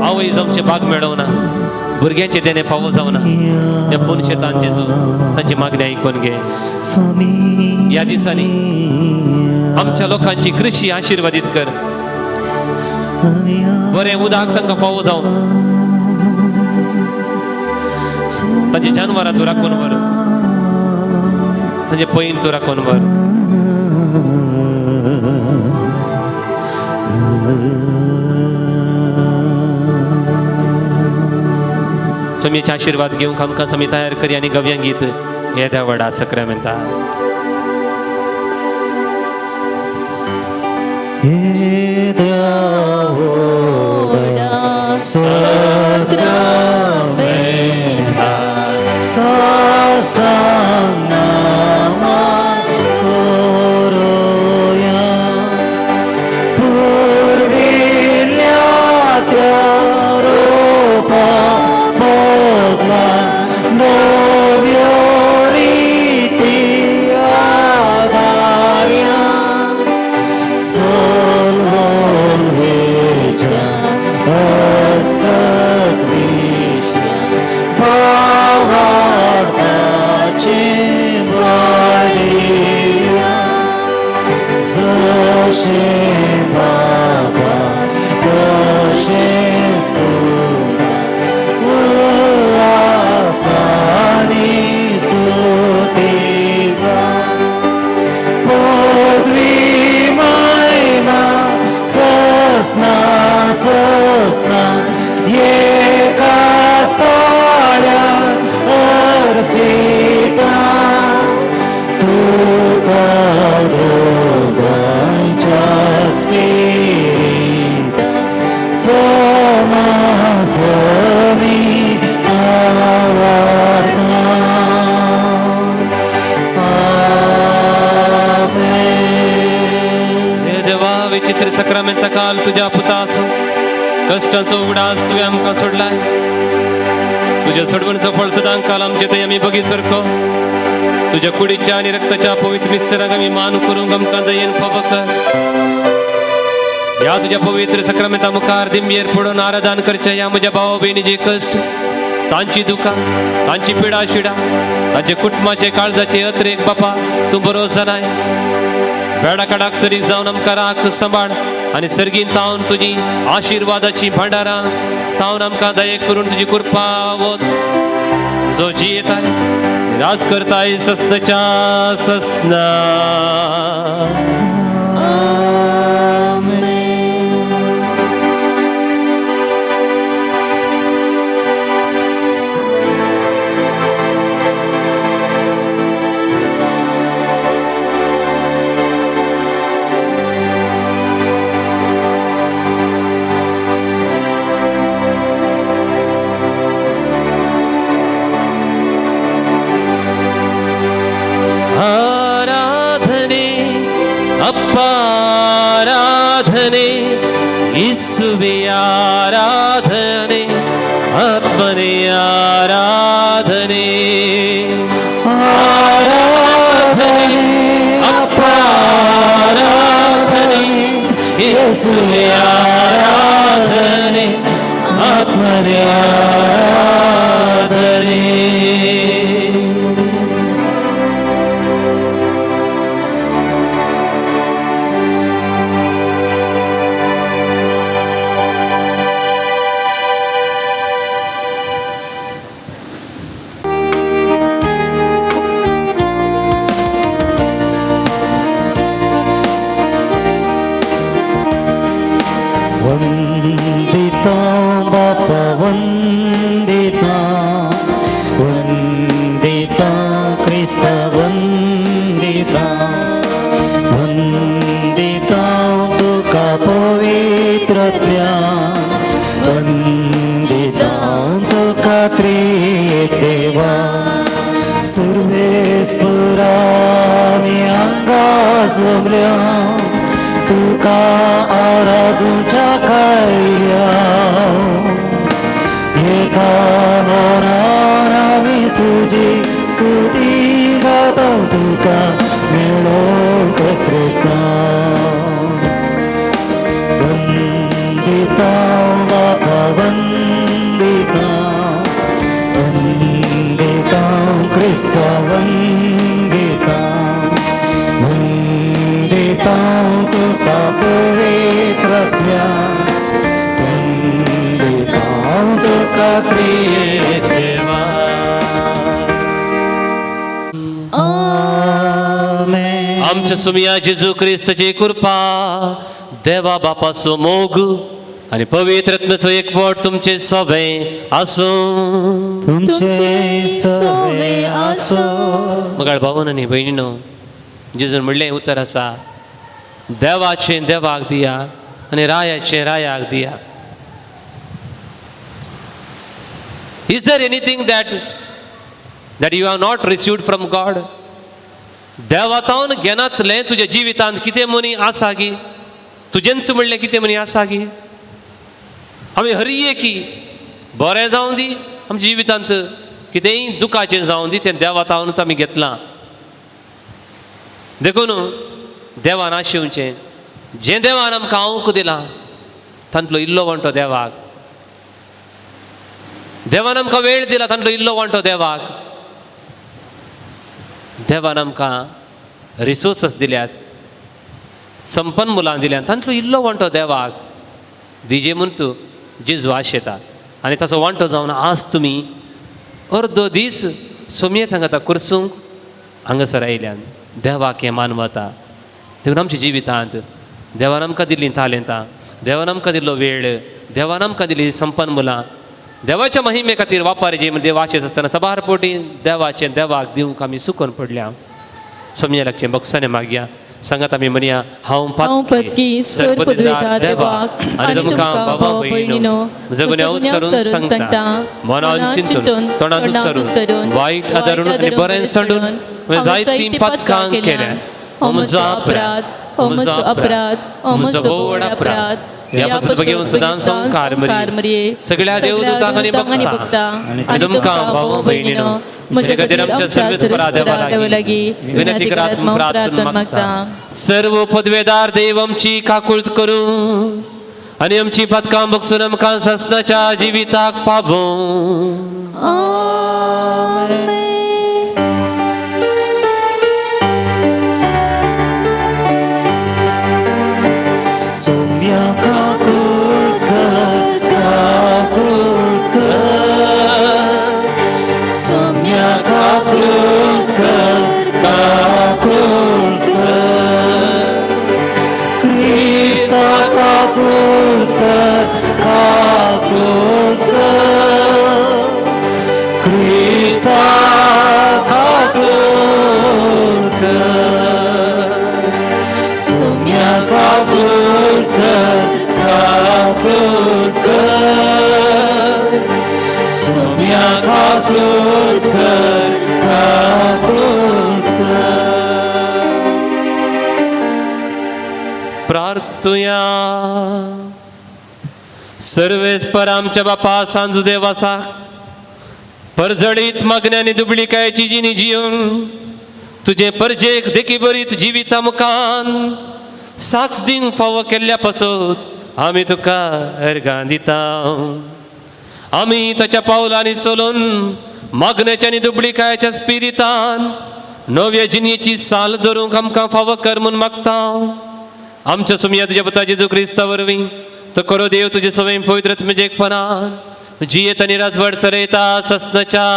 आवय जावचें भाग मेळोवना. भुरग्यांचे देणे फावो जावना त्या पुनशेतान जेजू तांची मागणी आयकून घे. ह्या दिसांनी आमच्या लोकांची कृषी आशीर्वादीत कर. बरें उदक तांकां फावो जावं, तांचे जानवरां तूं राखून व्हर, तांचे पैन तूं राखून व्हर. समीचे आशीर्वाद घेवंक आमकां समी तयार करी आनी गव्यां गीत येद्या व्हडा सक्रामेंता. सक्रामेंता सासांगनामान करोया पुर्विल्ल्या त्या रोपा बदला नव्यो रिती आदार्या सोलवेच्या अस्कत विश्व भावार्थाचे बलिया जशें बाबा तशेंच पुता उल्हासानी स्तुती जा पदवी महिमा ससना ससना एका स्थाळ्या अर्सिता तुका दोगांच्या स्पिरिता समासमी आवातना. आमेन. हे देवा विचित्र सक्रामेंता काल तुझ्या पुताचो कश्टांचो उगडास तुवें आमकां सोडलाय. तुज्या सोडवणचो फळ सदां काल आमचे थंय आमी बगी सारको तुज्या कुडीच्या आनी रक्ताच्या पवित्र मिस्तरांक आमी मान करूंक आमकां दयेन फावो कर. ह्या तुज्या पवित्र सक्रामेंता मुखार दिंबयेर पडून आराधन करचें ह्या म्हज्या भावा भयणीचे कश्ट, तांची दुकां, तांची पिडा शिडा, तांचे कुटुंबाचे काळजाचे अत्रेक बापा तूं बरो जाणाय. वेडा काडाक सरी जावन आमकां राख सांबाळ आनी सर्गीन तावन तुजी आशिर्वादाची भांडारां तावन आमकां दये करून तुजी कृपा वत जो जियेताय राज करताय ससनाच्या ससना. आराधने अप्पाराधने यीशुवे आराधने आत्मने आराधने आराधने अप्पाराधने यीशुवे आराधने आत्मने आराधने. वंदिता बापा वंदिता वंदिता क्रिस्त वंदिता वंदिता तुका पवित्रत्या वंदिता तुका त्रिएक देवा सुर्वेस्पुरामी आंगा जमल्या तुका आराधूच्या कायल्या एका मनान आमी तुजी स्तुती गाता तुका मेळोवंक कृता. वंदिता बापा वंदिता आमच्या सुमिया जेजू क्रिस्ताची कृपा, देवा बापाचो मोग आनी पवित्र आत्म्याचो एकवट तुमचे सोबे आसूं. तुमचे सवे आसो. मगाळ भावन आनी भयणीनो, जेजून म्हणलें उतर आसा, देवाचें देवाक दिया आनी रायाचें रायाक दिया. Is there anything that you have not received from God? देवातावन घेनातलें तुज्या जिवितांत कितें मनी आसा गी? तुजेंच म्हणलें कितें मनी आसा गी? आमी हरये की बरें जावं दी, आमच्या जिवितांत कितेंय दुखाचें जावं दी, तें देवातावनूच आमी घेतलां. देखून देवान आशेवचें, जें देवान आमकां आंवक दिलां तांतलो इल्लो वांटो देवाक. देवान आमकां वेळ दिला, तांतलो इल्लो वांटो देवाक. देवान आमकां रिसोर्सस दिल्यात, संपन्न मुलां दिल्यात, तांतलो इल्लो वांटो देवाक दिजे म्हूण तूं जेजू आशेता. आनी ताचो वांटो जावन आज तुमी अर्दो दीस सोमयेत हांगा आतां कुर्सूंक हांगासर आयल्यान देवाक हें मानवता. देखून आमच्या जिवितांत देवान आमकां दिल्लीं तालेंतां, देवान आमकां दिल्लो वेळ, देवान आमकां दिल्ली संपन्न मुलां देवाच्या महिमे खातीर वापरची म्हण देव आशेत आसतना सबार पोटी देवाचें देवाक दिवंक आमी सुकोन पडल्या. समजा लागचें बक्षाने मागया. सांगात आमी म्हणया, हांव हांव पदकी सर पदवेदार देवाक आनी तुमकां भावा भयणीनो म्हजो गुन्यांव सरून सांगता, मनान चिंतून, तोंडान सरून, वायट आदारून आनी बरें सांडून हांवें जायतीं पातकां केल्या. हो म्हजो अपराध, हो म्हजो अपराध, हो म्हजो व्हड अपराध. ह्या पासून घेवन सदां संवकार मरये, सगळ्या देवदूतांक आनी भक्तांक आनी तुमकां भाव भयणीनो म्हज्या खातीर आमच्या सर्वेस्परा देवा लागीं विनंती करात म्हूण प्रार्थना मागता. सर्व पदवेदार देव आमची काकूळत करूं आनी आमची पातकां बगसून आमकां सासणाच्या जिविताक पावों. आमेन. सोम्या काकूळ कर, काकूळ कर. सोम्या काकूळ कर, काकूळ कर. क्रिस्ता काकूळ कर, काकूळ कर. क्रिस्ता काकूळ कर. सोम्या काकूळ कर, काकूळ कर. सोम्या काकूळ कर, काकूळ कर. प्रार्थुया. सर्वेस्पर आमच्या बापा सांजू देवासा, परजळीत मागण्या दुबळीकायची जिणी जिवन तुजे परजेक देखी बरीत जिविता मुखान साच दिन फावो केल्ल्या पासत आमी तुका अर्गां दिता. आमी ताच्या पावलांनी चलून मागण्याच्या आनी दुबळीकायच्या स्पिरितान नव्या जिणेची साल धरूंक आमकां फावो कर म्हूण मागता. आमच्या सुमया तुज्या पुता जेजू क्रिस्ता वरवीं तो करो देव तुजे सवय पवित्र तुमचे एकपणान जियेत आनी राजवट चलयता ससनाच्या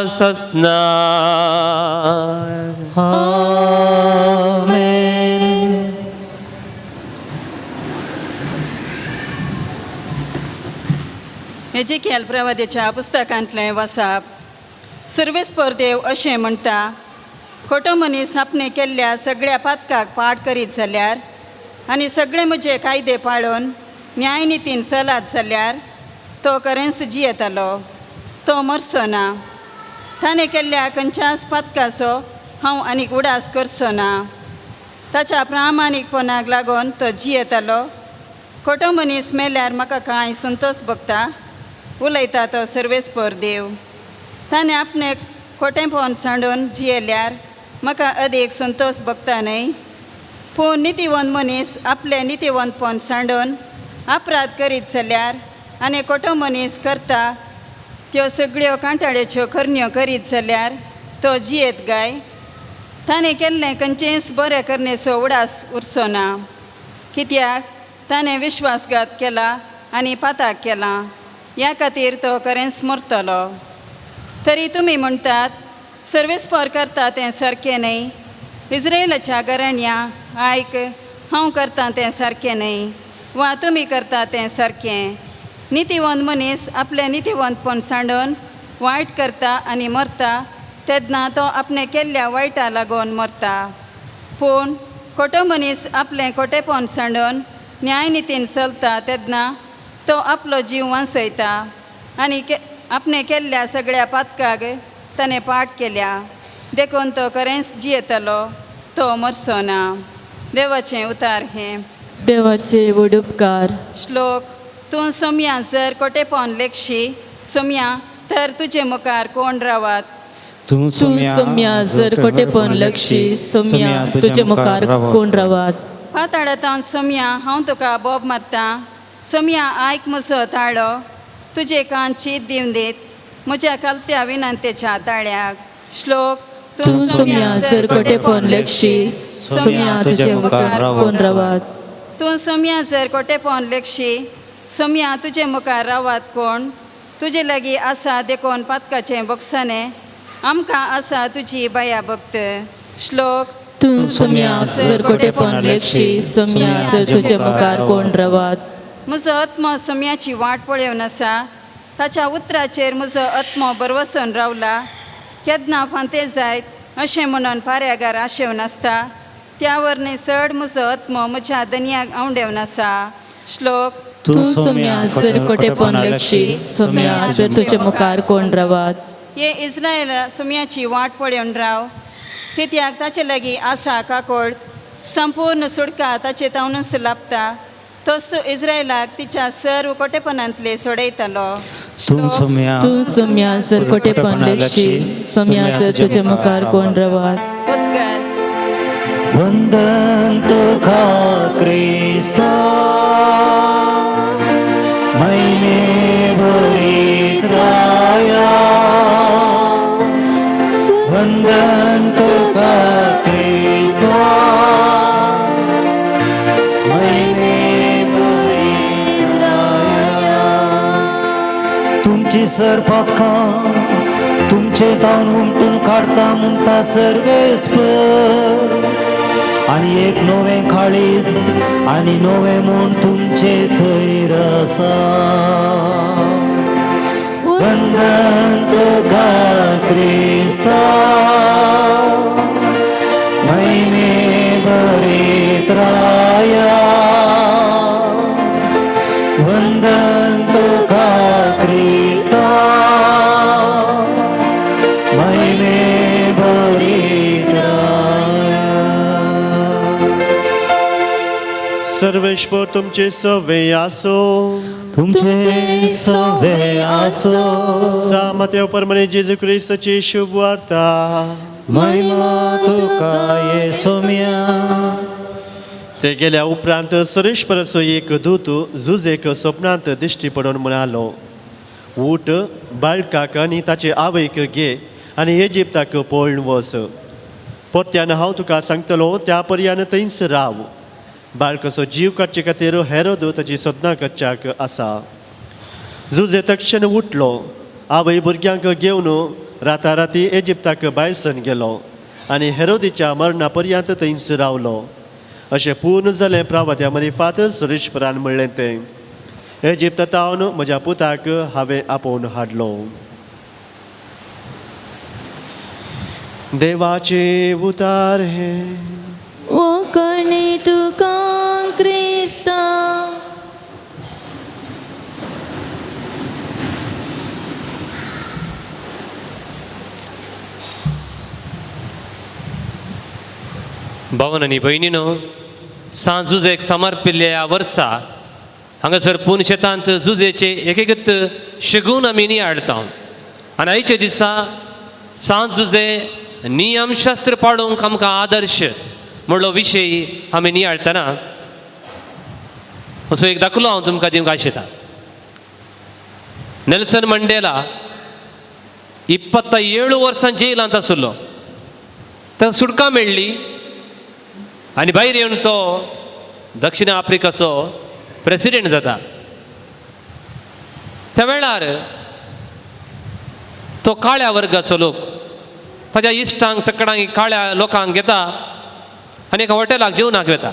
ससना. आमेन. एजेकियल प्रवादेच्या पुस्तकांतलें वसाप. सर्वेस्पर देव अशें म्हणटा, खोटो मनीस आपणे केल्ल्या सगळ्या पातकाक पाठ करीत जाल्यार आनी सगळे म्हजे कायदे पाळून न्यायनितीन चलात जाल्यार तो खरेंच जियेतालो, तो मरचो ना. ताणें केल्ल्या खंयच्याच पातकाचो हांव आनीक उडास करचो ना. ताच्या प्रामाणीकपणाक लागून तो जियेतालो. खोटो मनीस मेल्यार म्हाका कांय संतोश भोगता, उलयता तो सर्वेस्पर देव. ताणें आपणें खोटेंपण सांडून जियेल्यार म्हाका अदीक संतोश भोगता न्हय? पूण नितीवंत मनीस आपलें नितीवंतपण सांडून अपराध करीत जाल्यार आनी खोटो मनीस करता त्यो सगळ्यो कांटाळ्याच्यो करण्यो करीत जाल्यार तो जियेत गाय? ताणें केल्लें खंयचेंच बरें करणेचो उडास उरचो ना, कित्याक ताणें विश्वासघात केला आनी पाताक केला. ह्या खातीर तो खरेंच मरतलो. तरी तुमी म्हणटात, सर्वेस्पर करता तें सारकें न्हय. इस्रायलाच्या घराण्या आयक, हांव करतां तें सारकें न्हय वा तुमी करता तें सारकें. नितीवंत मनीस आपलें नितीवंतपण सांडून वायट करता आनी मरता तेन्ना तो आपणें केल्ल्या वायटा लागून मरता. पूण खोटो मनीस आपलें खोटेपण सांडून न्यायनितीन चलता तेन्ना तो आपलो जीव वांचयता आनी आपणें केल्ल्या सगळ्या पातकाक ताणें पाठ केल्या, देखून तो खरेंच जियेतलो, तो मरचो ना. देवाचें उतार हें. देवाचे व्हड उपकार. श्लोक. तूं सोमया जर कोटेपण लेखशी सोमया तर तुजे मुखार कोण रावात. तूं तूं सोम्या जर कोटेपण लक्षी सोम्या तुजे मुखार कोण रावात. पाताळांत सोमया हांव तुका बोब मारता, सोमया आयक म्हजो ताळो, तुजे कान चीत दिवन दीत म्हज्या कलत्या विनंतेच्या ताळ्याक. श्लोक. तूं सोम्या जर कोटेपण लक्षी सोम्या तुजे मुखार कोण रावात. तूं सोमया जर कोटेपण लेखशी सोमया तुजे मुखार रावात कोण. तुजे लागीं आसा देखून पातकाचें बोगसाणें, आमकां आसा तुजी बाया भक्त. श्लोक. तूं सोम्या जर कोटेपण लेखशी सोम्या तर तुजे मुखार कोण रावात. म्हजो आत्मो सोम्याची वाट पळोवन आसा, ताच्या उतराचेर म्हजो आत्मो बरवसून रावला. केन्ना फांते जायत अशें म्हणून पाऱ्यागार आशेवन आसता, त्या वरणी चड म्हजो आत्मो म्हज्या दनयाक आंवडेवन आसा. श्लोक. तूं सोम्या जर कोटेपण लक्षी सोम्या तर तुजे मुखार कोण रावात. हे इस्रायल सोम्याची वाट पळोवन राव, कित्याक ताचे लागीं आसा काकोड, संपूर्ण सुटका ताचे तावनूच लाभता. तोच इस्रायलाक तिच्या सर्व कोटेपणांतले सोडयतलो. तूं सोम्या तूं सोम्या जर कोटेपण लक्षी सोम्या तर तुजे मुखार कोण रावात. उद्गार. वंदन तुका क्रिस्ता महिमे भरीत राया, वंदन तुका क्रिस्ता महिमे भरीत राया. तुमची सर पातकां तुमचे तावन हुमटून काडता म्हणटा सर्वेस्पर, आनी एक नवें काळीज आनी नवें म्हूण तुमचे थंय आसा. वंदन तुका क्रिस्ता महिमे भरीत राया, वंदन तुका क्रिस्ता महिमे भरीत राया. सर्वेश्वर तुमचे सवे आसो. तुमचे सवे आसो. सा मातेव परमणे जेजू क्रिस्ताची शुभ वार्ता. महिमा तुका ये सोम्या. ते गेल्या उपरांत सुरेश्वराचो एक दूत जुजेक स्वप्नांत दिश्टी पडून म्हणालो, उठ, बाळकाक आनी ताचे आवयक घे आनी इजिप्ताक पळून वच. परत्यान हांव तुका सांगतलो त्या पर्यान थंयच राव. बाळकाचो जीव काडचे खातीर हेरोद ताची सदनां करच्याक आसा. जुजे तक्षण उठलो, आवय भुरग्यांक घेवन राताराती इजिप्ताक भायर सरून गेलो आनी हेरोदीच्या मरणा पर्यंत थंयच रावलो. अशें पूर्ण जालें प्रावत्या मरिफात सुरेशपरान म्हणलें तें, इजिप्तांत म्हज्या पुताक हांवें आपोवन हाडलो. देवाचे उतार हे. वखणी तुका क्रिस्ता. भावन आनी भयणीनो, सांज जुजेक समर्पिल्ल्या ह्या वर्सा हांगासर पूर्ण शेतांत जुजेचे एक एकच शगून आमी नियाळटा. आनी आयच्या दिसा सांज जुजे नियमशास्त्र पाडूंक आमकां आदर्श म्हणलो विशय आमी नियाळटना असो एक दाखलो हांव तुमकां दिवंक आशेता. नेल्सन मंडेला 27 वर्सां जेलांत आशिल्लो, ताका सुटका मेळ्ळी आनी भायर येवन तो दक्षिण आफ्रिकाचो प्रेसिडेंट जाता. त्या वेळार तो काळ्या वर्गाचो लोक ताच्या इश्टांक सकडांक काळ्या लोकांक घेता आनी एका हॉटेलाक जेवणाक वता.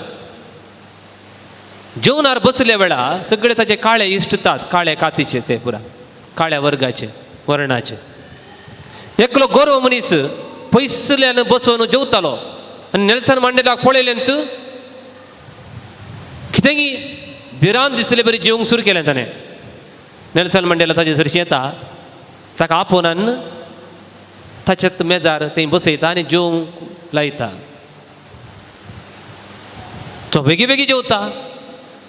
जेवणार बसल्या वेळा सगळे ताचे काळे इश्टतात, काळे कातीचे, ते पुरा काळ्या वर्गाचे वर्णाचे. एकलो गोरो मनीस पयसुल्ल्यान बसोवन जेवतालो आनी नेल्सन मांडेलाक पळयलें तूं कितेंगी भिरांत दिसले बरी जेवंक सुरू केलें ताणें. नेल्सन मंडेला ताजे सरशी येता, ताका आपोवन ताच्यात मेजार थंय बसयता आनी जेवंक लायता. तो बेगी बेगी जेवता,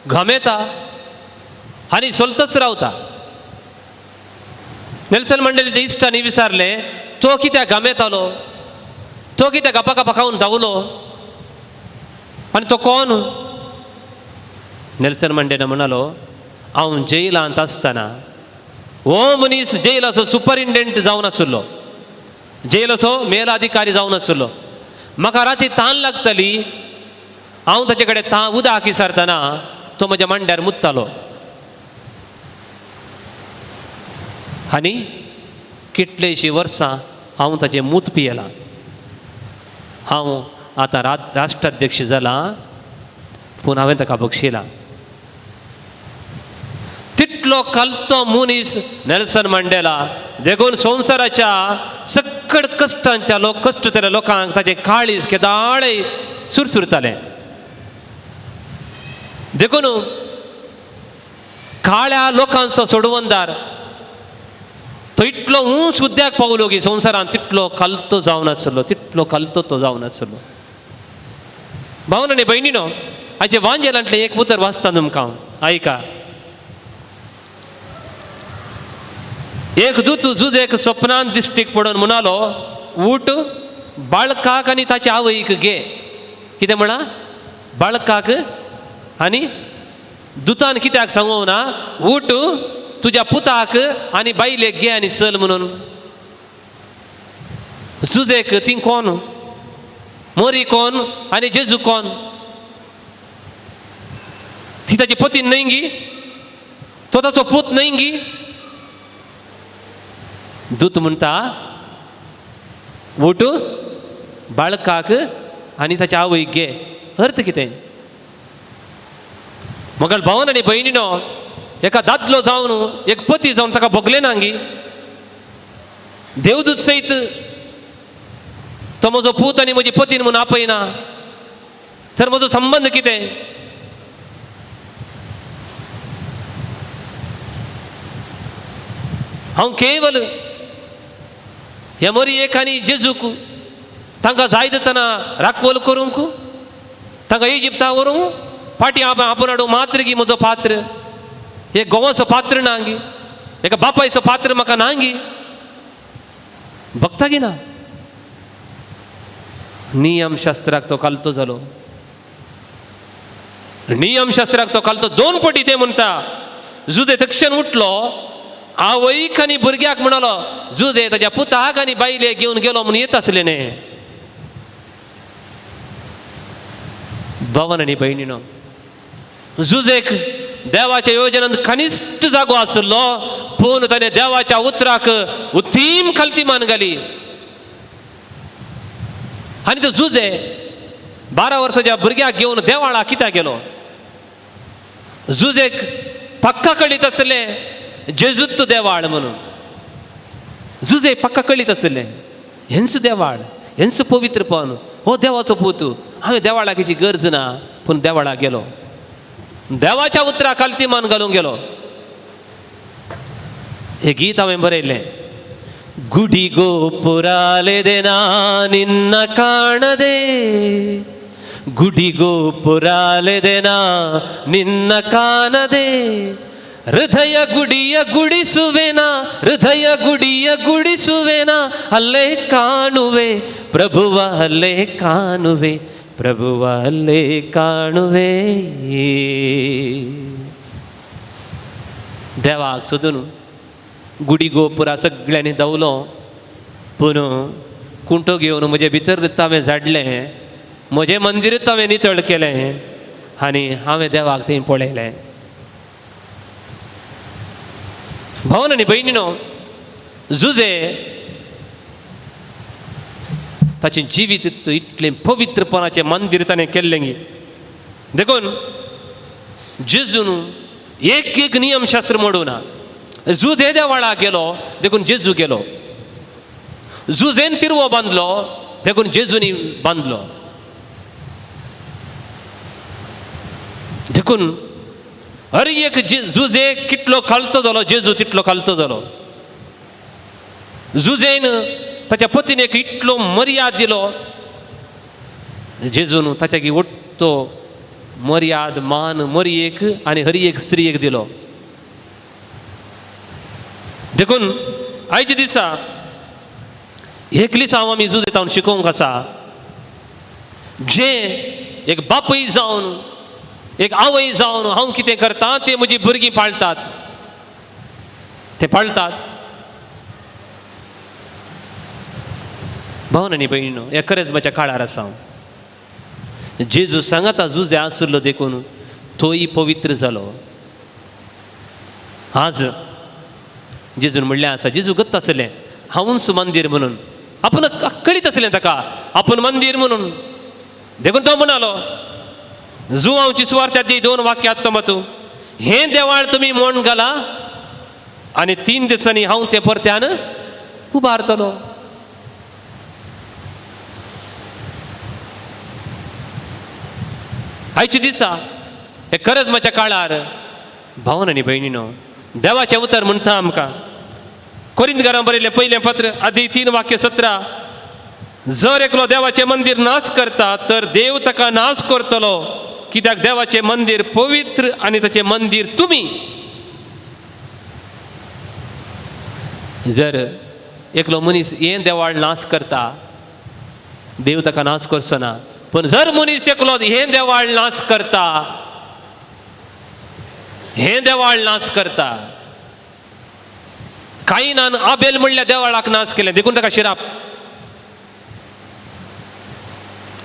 घामेता आनी सोलतच रावता. नेल्सन मंडेलाच्या इश्टांनी विचारलें, तो कित्याक घामेतालो, तो कित्याक गपा गपा खावन धांवलो आनी तो कोण? नेल्सन मंडेला म्हणालो, हांव जेलांत आसतना हो मनीस जेलाचो सुपरिंटेंडंट जावन आशिल्लो, जेलाचो मेलाधिकारी जावन आशिल्लो. म्हाका राती तान लागताली, हांव ताचे कडेन उदक विचारतना तो म्हज्या मांड्यार मुत्तालो आनी कितलेशीं वर्सां हांव ताचें मूत पियेलां. हांव आतां राष्ट्राध्यक्ष जालां, पूण हांवें ताका बक्षिलां. तितलो कलतो मनीस नेल्सन मंडेला. देखून संवसाराच्या सकड कश्टांच्या लोक कश्ट जाल्ल्या लोकांक ताचें काळीज केदाळे सुरसुरतालें. देखून काळ्या लोकांचो सोडवणदार तो इतलो ऊंच हुद्द्याक पावलो की संवसारांत तितलो कलतो जावन आसलो, तितलो कलतो तो जावन आसलो. भावन आनी भयणीनो, हाचे वांजेलांतलें एक उतर वाचता तुमकां, आयका. एक दूत जुजेक स्वप्नान दिश्टीक पडून म्हणालो, उठ, बाळकाक आनी ताचे आवयक घे. कितें म्हणा? बाळकाक आनी दुतान कित्याक सांगू ना, उठ तुज्या पुताक आनी बायलेक घे आनी चल म्हणून. जुजेक ती कोण? मोरी कोण आनी जेजू कोण? ती ताची पती न्हय गी, तो ताचो पूत न्हय गी? दूत म्हणटा, उठ, बाळकाक आनी ताच्या आवयक घे. अर्थ कितें? मगल भावन आनी भयणीनो, एका दादलो जावन एक पती जावन ताका भोगलें ना गी? देवदूत सयत तो म्हजो पूत आनी म्हजी पतीन म्हूण आपयना, तर म्हजो संबंद कितें? हांव केवल ह्या मोरयेक आनी जेजूक तांकां जाय दितना राखवल करूंक, तांकां इजिप्ता व्हरूंक, फाटीं आपूण हाडूंक मात्र गी म्हजो पात्र, एक गोवाचो पात्र ना गी, एका बापायचो पात्र म्हाका ना गी, भक्ता गी ना? नियमशास्त्राक तो कालतो जालो, नियमशास्त्राक तो कालतो दोन पटी ते म्हणटा. जुजे तक्षण उठलो, आवयक आनी भुरग्याक म्हणालो, जुजे ताज्या पुताक आनी बायलेक घेवन गेलो म्हणून येत आसले न्ही. भावन आनी भयणीनो, जुजेक देवाच्या योजनांत कनिश्ट जागो आसलो, पूण ताणें देवाच्या उतराक उत्तीम खालती मान घाली. आनी तो जुजे 12 वर्साच्या भुरग्याक घेवन देवाळा कित्याक गेलो? जुजेक पक्का कळीत आसलें जेजूत देवाळ म्हणून. जुजे पक्का कळीत आसलें हेंच देवाळ, हेंच पवित्रपण, हो देवाचो पूत, हांवें देवाळाची गरज ना. पूण देवाळा गेलो, देवाच्या उतरा खालती मान घालूंक गेलो. हे गीत हांवें बरयलें, गुडी ಗೋಪುರಾಲೆದೆ ನಿನ್ನ ಕಾಣದೆ, ಗುಡಿ ಗೋಪುರಾಲೆದೆ ನಿನ್ನ ಕಾಣದೆ, ಹೃದಯ ಗುಡಿಯ ಗುಡಿಸುವೆನಾ, ಹೃದಯ ಗುಡಿಯ ಗುಡಿಸುವೆನಾ, ಅಲ್ಲೇ ಕಾಣುವೆ ಪ್ರಭುವ, ಅಲ್ಲೇ ಕಾಣುವೆ ಪ್ರಭುವ, ಅಲ್ಲೇ ಕಾಣುವೆ. देवाक सोदून गुडी गोपुरा सगळ्यांनी धांवलो, पूण कुंटो घेवन म्हजे भितर हांवें झाडलें, म्हजें मंदिरूच हांवें नितळ केलें आनी हांवें देवाक थंय पळयलें. भावन आनी भयणीनो, जुजे ताचें जिवीत इतलें पवित्रपणाचें मंदीर ताणें केल्लें. देखून जेजून एक एक नियमशास्त्र मोडूं ना. जुजे देवाळा गेलो देखून जेजू गेलो, जुजेन तिरवो बांदलो देखून जेजूनी बांदलो. देखून हर एक जुजे कितलो खालतो जालो जेजू तितलो खालतो जालो. जुजेन ताच्या पतीनेक इतलो मर्याद दिलो, जेजून ताच्या ಒಟ್ಟು मर्याद मान मरयेक आनी हर एक स्त्रियेक दिलो. देखून आयच्या दिसा एकलीच हांव आमी जुजे तावन शिकोवंक आसा, जे एक बापूय जावन एक आवय जावन हांव कितें करता ते म्हजी भुरगीं पाळटात, ते पाळटात. भावन आनी भयणीनो, हे खरेंच म्हज्या काळार आसा. हांव जेजू सांगाता जुजे आसलो देखून तोय पवित्र जालो. आज जेजून म्हणलें आसा, जेजू गत्त आसलें हांवूच मंदीर म्हणून, आपूण कळीत आसलें ताका आपूण मंदीर म्हणून. देखून तो म्हणालो जुवांवची सुवार्त्या दी 2 वाक्यात तो मतू हें देवाळ तुमी मोण घाला आनी 3 दिसांनी हांव तें परत्यान उबारतलो. आयच्या दिसा हे खरंच म्हज्या काळार भावन आनी भयणीनो देवाचें उतर म्हणटा आमकां. कोरिंतकारां बरयलें पयलें पत्र आदी 3:17, जर एकलो देवाचें मंदीर नाश करता तर देव ताका नाश करतलो, कित्याक देवाचें मंदीर पवित्र आनी ताचें मंदीर तुमी. जर एकलो मनीस हें देवाळ नाश करता देव ताका नाश करचो ना, पूण जर मनीस एकलो हें देवाळ नाश करता, हें देवाळ नाश करता, कायनान आबेल म्हणल्या देवाळाक नाश केलें देखून ताका शिराप.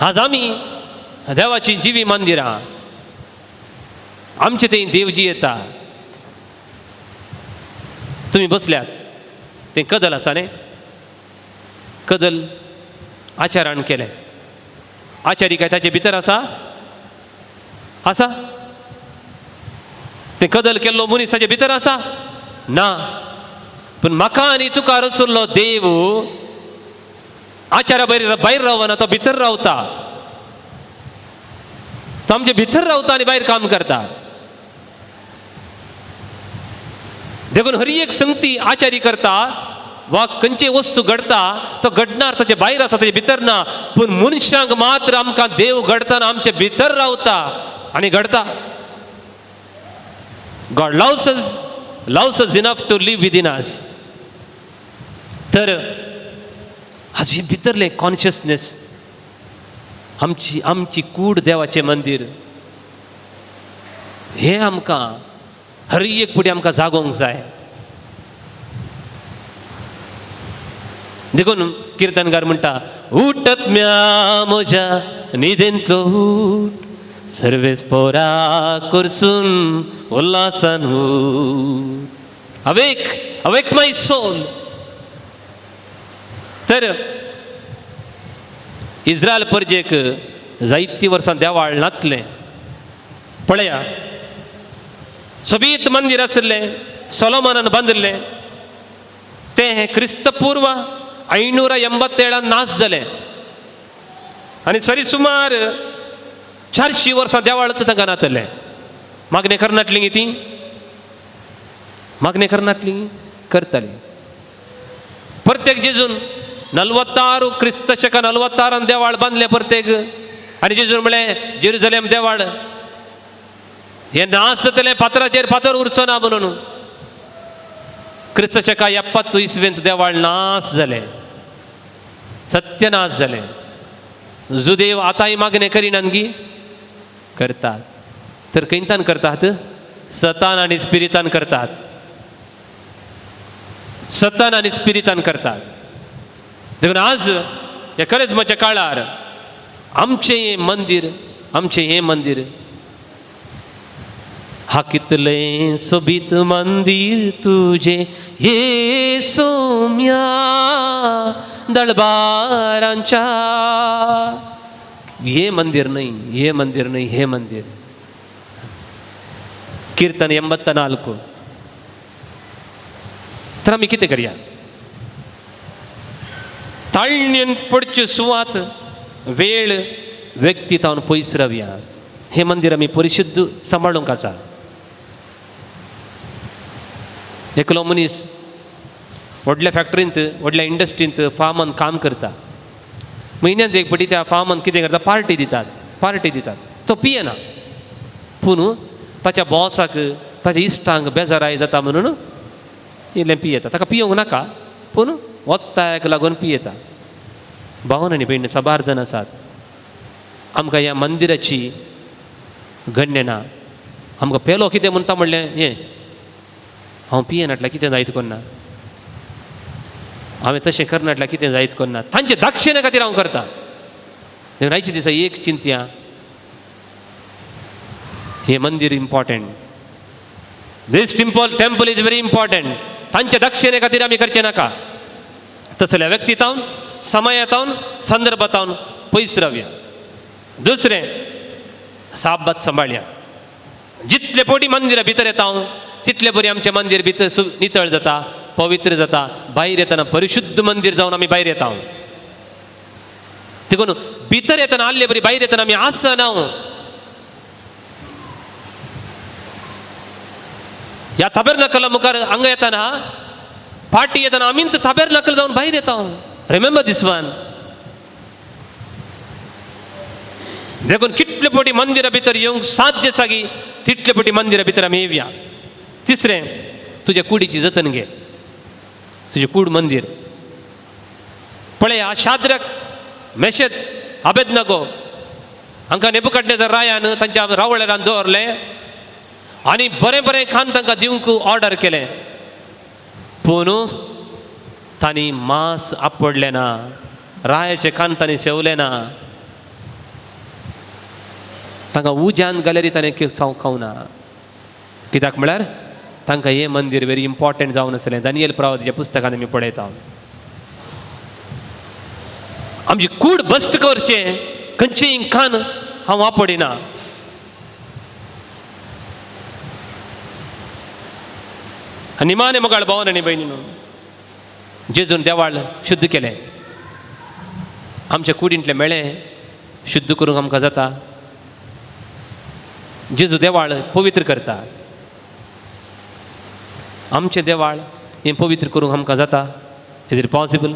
आज आमी देवाची जिवी मंदिरां, आमचे थंय देवजी येता. तुमी बसल्यात तें कदल आसा न्ही, कदल आचारान केलें, आचारी काय ताचे भितर आसा आसा तें कदल केल्लो मनीस ताचे भितर आसा ना, पूण म्हाका आनी तुका रचल्लो देव आचारा भायर भायर रावना, तो भितर रावता, तो आमचे भितर रावता आनी भायर काम करता. देखून हर एक संगती आचारी करता वा खंयची वस्तू घडता तो घडणार ताचे भायर आसा, ताचे भितर ना, पूण मनशांक मात्र आमकां देव घडतना आमचे भितर रावता आनी घडता. God loves us, loves us enough to live within us. तर आज हे भितरलें कॉन्शियसनेस आमची आमची कूड देवाचें मंदीर हें आमकां हर एक फुडें आमकां जागोवंक जाय. देखून किर्तनकार म्हणटा, उठत म्या म्हज्या न्हिदेंतलो उठ, सर्वेस पोरा करसून उल्हासान उठ, अवेक अवेक माय सोल. तर इस्रायल परजेक जायतीं वर्सां देवाळ नातलें. पळया सोबीत मंदीर आशिल्लें सोलोमनान बांदिल्लें, तें क्रिस्तपूर्व 587 नाश जालें आनी सरी सुमार 400 वर्सां देवाळच तांकां नातलें. मागणें करनातलीं ती, मागणें करनातली करताली. प्रत्येक जेजून 46 क्रिस्त शक 46 देवाळ बांदलें प्रत्येक, आनी जेजून म्हणलें जेरुजलेम देवाळ हें नाश जातलें, फातराचेर फातर उरचो ना म्हणून. क्रिस्त शका 70 इसवेंत देवाळ नाश जालें, सत्यनाश जालें. जुदेव आतांय मागणें करिनात गी करतात, तर खंयतान करतात, सतान आनी स्पिरितान करतात, सतान आनी स्पिरितान करतात. देखून आज हे खरेंच म्हज्या काळार आमचें हें मंदीर, आमचें हें मंदीर हा कितलें सोबीत मंदीर तुजें हे सोम्या, दळबारांच्या. हे मंदिर न्हय, हे मंदिर न्हय, हे मंदिर. कीर्तन 84. तर आमी कितें करया? ताळणेन पडच्यो सुवात, वेळ, व्यक्ती तावन पयस रावया. हें मंदिर आमी परिशुद्ध सांबाळूंक आसा. एकलो मनीस व्हडल्या फॅक्टरींत, व्हडल्या इंडस्ट्रींत, फार्मान काम करता. म्हयन्यांत एक पटी त्या फार्मान कितें करता, पार्टी दितात, पार्टी दितात. तो पियेना, पूण ताच्या बॉसाक, ताच्या इश्टांक बेजाराय जाता म्हणून इल्लें पियेता. ताका पियोंक नाका, पूण वत्तायक लागून पियेता. भावन आनी भयणी साबार जाण आसात. आमकां ह्या मंदिराची गण्य ना. आमकां पेलो कितें म्हणटा म्हणलें हें हांव पियेनाटल्यार कितें जायत कोन्ना, हांवें तशें करनाटल्यार कितें जायत कोन्ना, तांचे दाक्षिण्या खातीर हांव करता. आयच्या दिसा एक चिंतया, हें मंदीर important, this temple temple is very important. तांच्या दक्षिणे खातीर आमी करचें नाका. तसल्या व्यक्ती तावन, समया तावन, संदर्भ तावन पयस रावया. दुसरें, साबात सांबाळया. जितले पोटी मंदिरा भितर येता हांव तितले बरी आमचें मंदीर भितर नितळ जाता, पवित्र जाता. भायर येतना परिशुद्ध मंदीर जावन आमी भायर येता. देखून भितर येतना आल्ले बरी भायर येतना आमी आसना. ह्या ताबेरनाकला मुखार हांगा येतना, फाटी येतना आमी ताबेरनाकल जावन भायर येता. Remember this one. देखून कितले पटी मंदिरा भितर येवंक साध्य जागी तितले पटी मंदिरा भितर आमी येवया. तिसरें, तुज्या कुडीची जतन घे. तुजें कूड मंदीर. पळया, शाद्रक, मेशेद, आबेदनगो हांकां नेबुकदनेझर रायान तांच्या रावळेरान दवरलें आनी बरें बरें खाण तांकां दिवंक ऑर्डर केलें. पूण तांणी मांस आपडलें ना, रायाचें खाण तांणी सेवलें ना, तांकां उज्यान घाल्यार ताणें खावंक ना. कित्याक म्हळ्यार तांकां हें मंदीर व्हेरी इम्पॉर्टंट जावन आसलें. दानियल प्रवादाच्या पुस्तकांत आमी पळयता. आमची कूड बस्ट करचें खंयचेंय खाण हांव वापरिना. आनी निमाणें मोगाळ भावन आनी भयणीनो, जेजून देवाळ शुद्ध केलें. आमच्या कुडींतलें मेळें शुद्ध करूंक आमकां जाता. जेजू देवाळ पवित्र करता. आमचें देवाळ हें पवित्र करूंक आमकां जाता. Is it possible?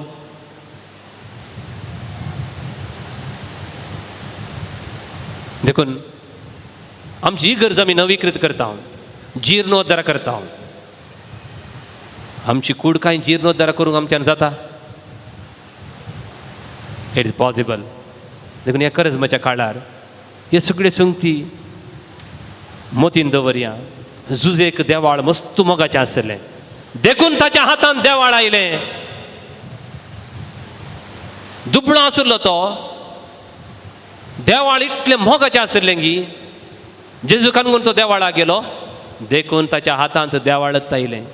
देखून आमची ही गरज आमी नवीकृत करता, जिर्णोद्धार करता. आमची कूड कांय जिर्णोद्धार करूंक आमच्यान जाता. It is possible. देखून ह्या करजमाच्या काळार हे सगळे संगती मोतीन दवरया. जुजेक देवाळ मस्त मोगाचें आसलें, देखून ताच्या हातान देवाळ आयलें. दुबळो आशिल्लो तो, देवाळ इतलें मोगाचें आशिल्लें की जेजू कानगून तो देवाळा गेलो, देखून ताच्या हातांत देवाळत आयलें.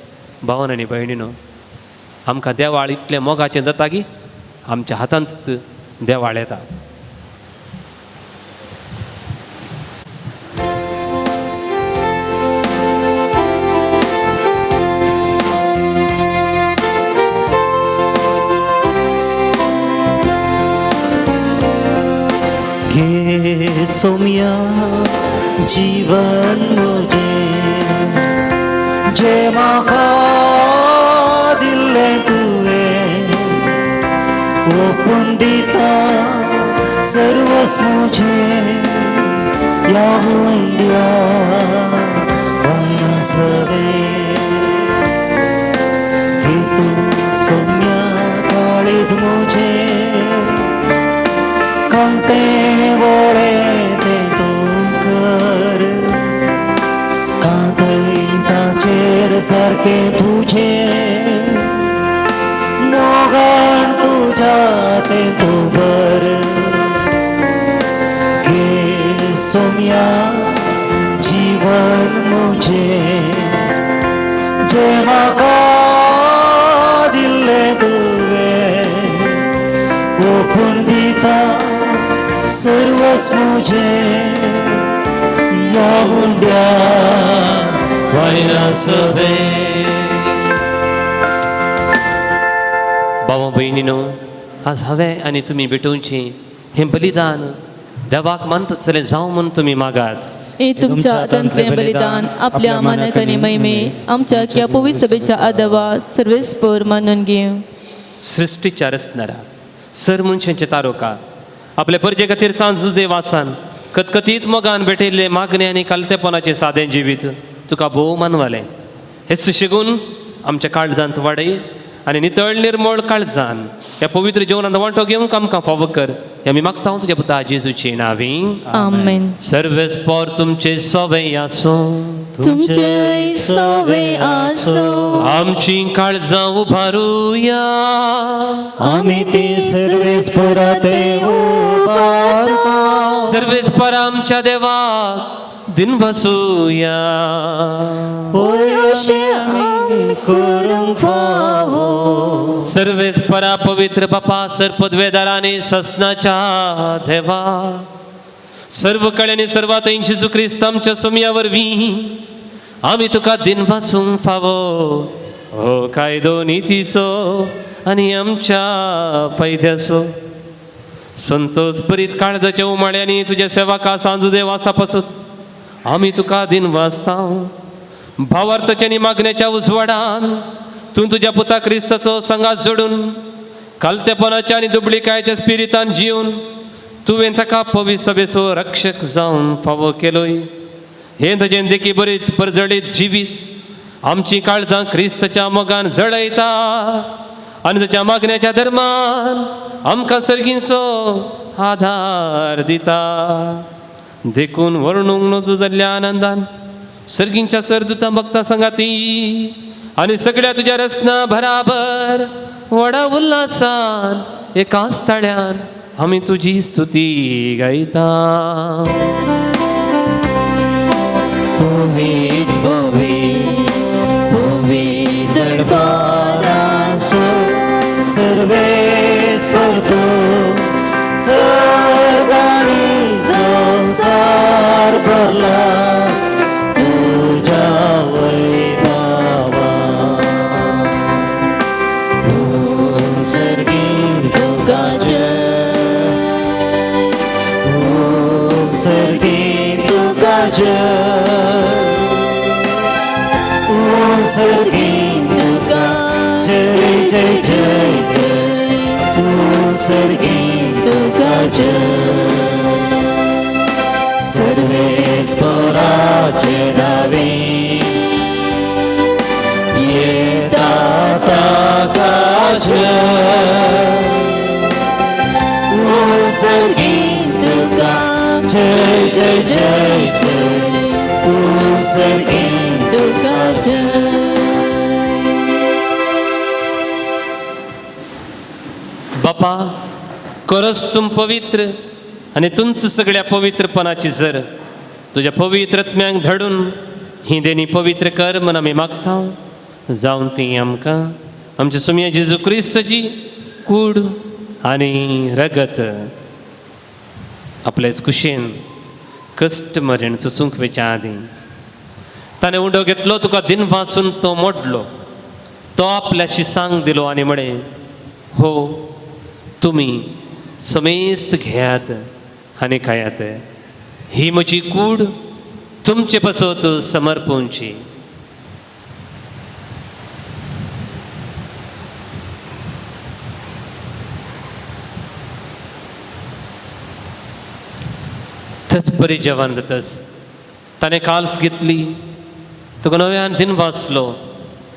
भावन आनी भयणीनो, आमकां देवाळ इतलें मोगाचें जाता की आमच्या हातांत देवाळ येता. घे सोम्या जीवन म्हजें, जें म्हाका दिल्लें तुवें, ओपून दिता सर्वस्व म्हजें, ह्या हुंड्या सवें. घे तूं सोम्या काळीज म्हजें, कांतें वळें तें तूं कर, कांतयताचेर सारकें तुजें, मोगान तुज्या तें तूं भर. घे सोम्या जीवन म्हजें, जें म्हाका दिल्लें तुवें, ओपून दिता सर्वस्व मुझे या उंड्या वायना सभे. बाबा भयणीनो, आज हांवें आनी तुमी भेटोवचें हें बलिदान देवाक मानता चले जावं म्हूण तुमी मागात. हे तुमच्या हातांतलें बलिदान आपल्या मानक आनी महिमे आमच्या क्या पवित्र सभेच्या आदवा सर्वेस्पर मानून घेवं. सृश्टीच्या रचणारा सर मनशांचे तारोका आपले परजे खातीर सांजुदे वासान कतकतीत मोगान भेटिल्ले मागणे आनी कालतेपणाचे सादें जिवीत तुका भोव मानवालें. हें सुशेगून आमच्या काळजांत वाडय आनी नितळ निर्मळ काळजान ह्या पवित्र जेवणांत वांटो घेवंक आमकां फावो कर. हें आमी मागता तुज्या पुता जेजूचे नांवी. आमेन. सर्वेस्पर तुमचे सोवे आसूं. तुमचे सोवे आसो. आमची काळजां उभारुया. आमी ती सर्वेस्पराते उबारता. सर्वेस्पर आमच्या देवाक दिन बसूया. होय अशें आमी करूंक फावो. सर्वेस्परा पवित्र बापा सर पदवेदारांनी ससनाच्या देवा सर्व कड्यानी सर्वात जेजू क्रिस्त आमच्या सोमया वरवीं आमी तुका दिन वाचूंक फावो. हो कायदो नितीचो आनी आमच्या फायद्याचो संतोष बरीत काळजाच्या उमाळ्यांनी तुज्या सेवका सांजू देवासा पासून आमी तुका दिन वाचता. भावार्थाच्या आनी मागण्याच्या उजवाडान तूं तुज्या पुता क्रिस्ताचो संगात जोडून कालतेपणाच्या आनी दुबळीकायच्या स्पिरितान जिवन तुवें ताका पवित्र सभेचो रक्षक जावन फावो केलोय. हें तुजें देखी बरीत परजळीत जिवीत आमची काळजां क्रिस्ताच्या मोगान जळयता आनी तुज्या मागण्याच्या धर्मान आमकां सर्गींचो आधार दिता. देखून वर्णूंक नजो जाल्ल्या आनंदान सर्गींच्या सरदुतां भक्ता संगाती आनी सगळ्या तुज्या रचना बराबर व्हडा उल्हासान एकाच ताळ्यान आमी तुजी स्तुती गायता. पवित्र पवित्र पवित्र दरबारांसो सर्वेस्पर तूं सर्गांनी संवसार भरला तुज्या वैभवान. सर्गीं तुका जय. ॐ सर्गीं तुका जय. ॐ सर्गीं तुका जय जय जय जय. ॐ सर्गीं तुका जय. सर्वेस्पराचे नावे येता ताका जय. ॐ सर्गीं तुका जय जय जय जय. ॐ सर्गीं तुका जय. बापा करस तूं पवित्र आनी तुमच सगळ्या पवित्रपणाची जर तुज्या पवित्र आत्म्यांक धाडून ही देणी पवित्र कर म्हण आमी मागता. जावन ती आमकां आमच्या सुमया जेजू क्रिस्तची कूड आनी रगत आपलेच कुशेन कश्ट मरेन चुचूंक वेच्या आदीं ताणें उंडो घेतलो तुका दिन वाचून तो मोडलो. तो आपल्याशी सांग दिलो आनी म्हळें, हो तुमी समेस्त घेयात आनी खायात. ही म्हजी कूड तुमचे पासत समर्पूंची. तस परी जेवण जातस ताणें काल्स घेतली तुका नव्यान दिन वाचलो.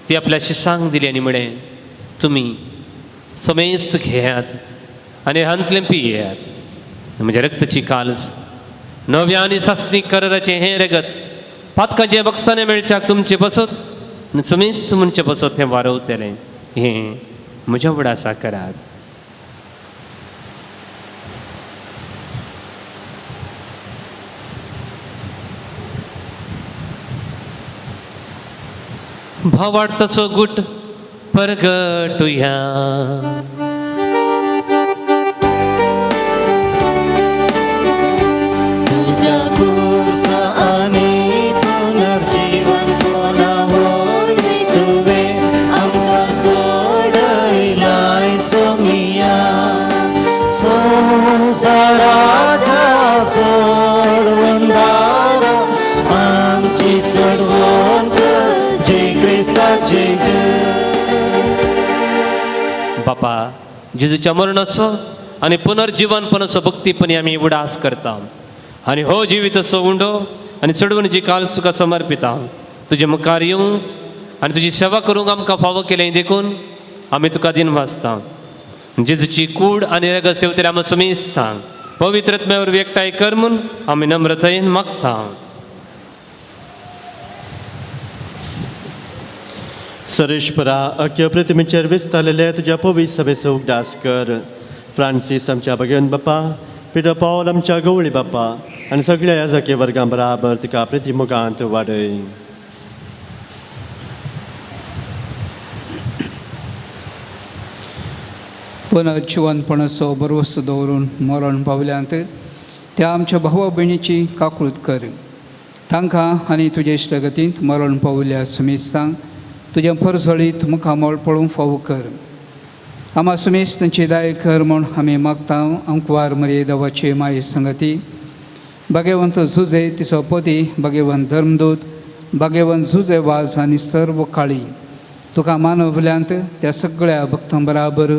ती आपल्या शिसांक दिली आनी म्हळें, तुमी समेस्त घेयात आनी हांतलें पियेयात. म्हज्या रक्ताची काल्स नव्या आनी सासणी कराराचें हें रगत पातकांचें बक्षाने मेळच्याक तुमचें बसत आनी समेस्त म्हणचें बसत हें वारवतलें. हें म्हज्या वडासा करात. भावार्थाचो गुट परगटुया. संवसाराच्या सोडवणदारा आमची सोडवण कर जय क्रिस्ताचे जय. बापा जेजूच्या मरणाचो आनी पुनर्जीवनपणाचो भक्तीपणी आमी उडास करता आनी हो जिवीत असो उंडो आनी चडवणीची काल तुका समर्पिता. तुजे मुखार येवंक आनी तुजी सेवा करूंक आमकां फावो केलें देखून आमी तुका दिन वाचता. जेजूची कूड आनी रगत सेवतले आमी समेस्ता पवित्र आत्म्या वरवीं एकठांय कर म्हूण आमी नम्रतायेन मागता. सरेश्वरा अख्य प्रतिमेचेर विस्तारलेले तुज्या पवित्र सभेचो उगडास कर. फ्रांसीस आमच्या भगवंत बाप्पा, पिटर पावल आमच्या गवळी बाप्पा आनी सगळ्या ह्या जके वर्गां बराबर तिका प्रतिमुखांत वाडय. पुनर्जिवनपणाचो बरवस्त दवरून मरण पावल्यांत त्या आमच्या भावा भयणीची काकूळत कर. तांकां आनी तुजे इश्टगतींत मरण पावल्या सुमेस्तांक तुजें परजळीत मुखामळ पळोवंक फावो कर. आमा सुमेस्त तांची दाय कर म्हूण आमी मागता. अंकवार मरे देवाची माये संगती भाग्यवंत झुजे तिचो पदी भाग्यवंत धर्मदूत भाग्यवंत झुजे वाज आनी सर्व काळी तुका मानवल्यांत त्या सगळ्या भक्तां बराबर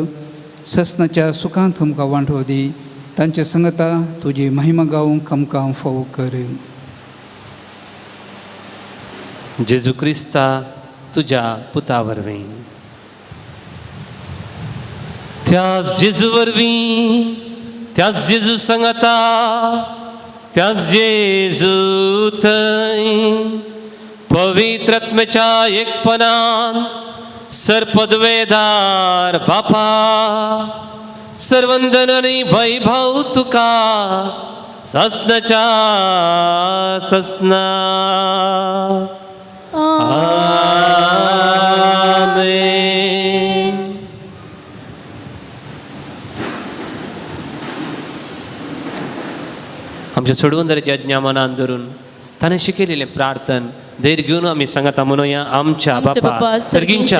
ससनाच्या सुखांत आमकां वांटो दी. तांचे संगता तुजी महिमा गावंक आमकां फावो कर. जेजू क्रिस्ता तुज्या पुता वरवीं, त्याच जेजू वरवीं, त्याच जेजू संगता, त्याच जेजू थंय पवित्र आत्म्याच्या एकपणान सरपदवेदार बापा सर्वंदन आनी वैभव तुका ससनाच्या ससना. आमेन. आमच्या सोडवंदराची आज्ञा मनान धरून ताणें शिकयलेलें प्रार्थन धैर्य घेवन आमी सांगता म्हणुया. आमच्या बापा सर्गींच्या,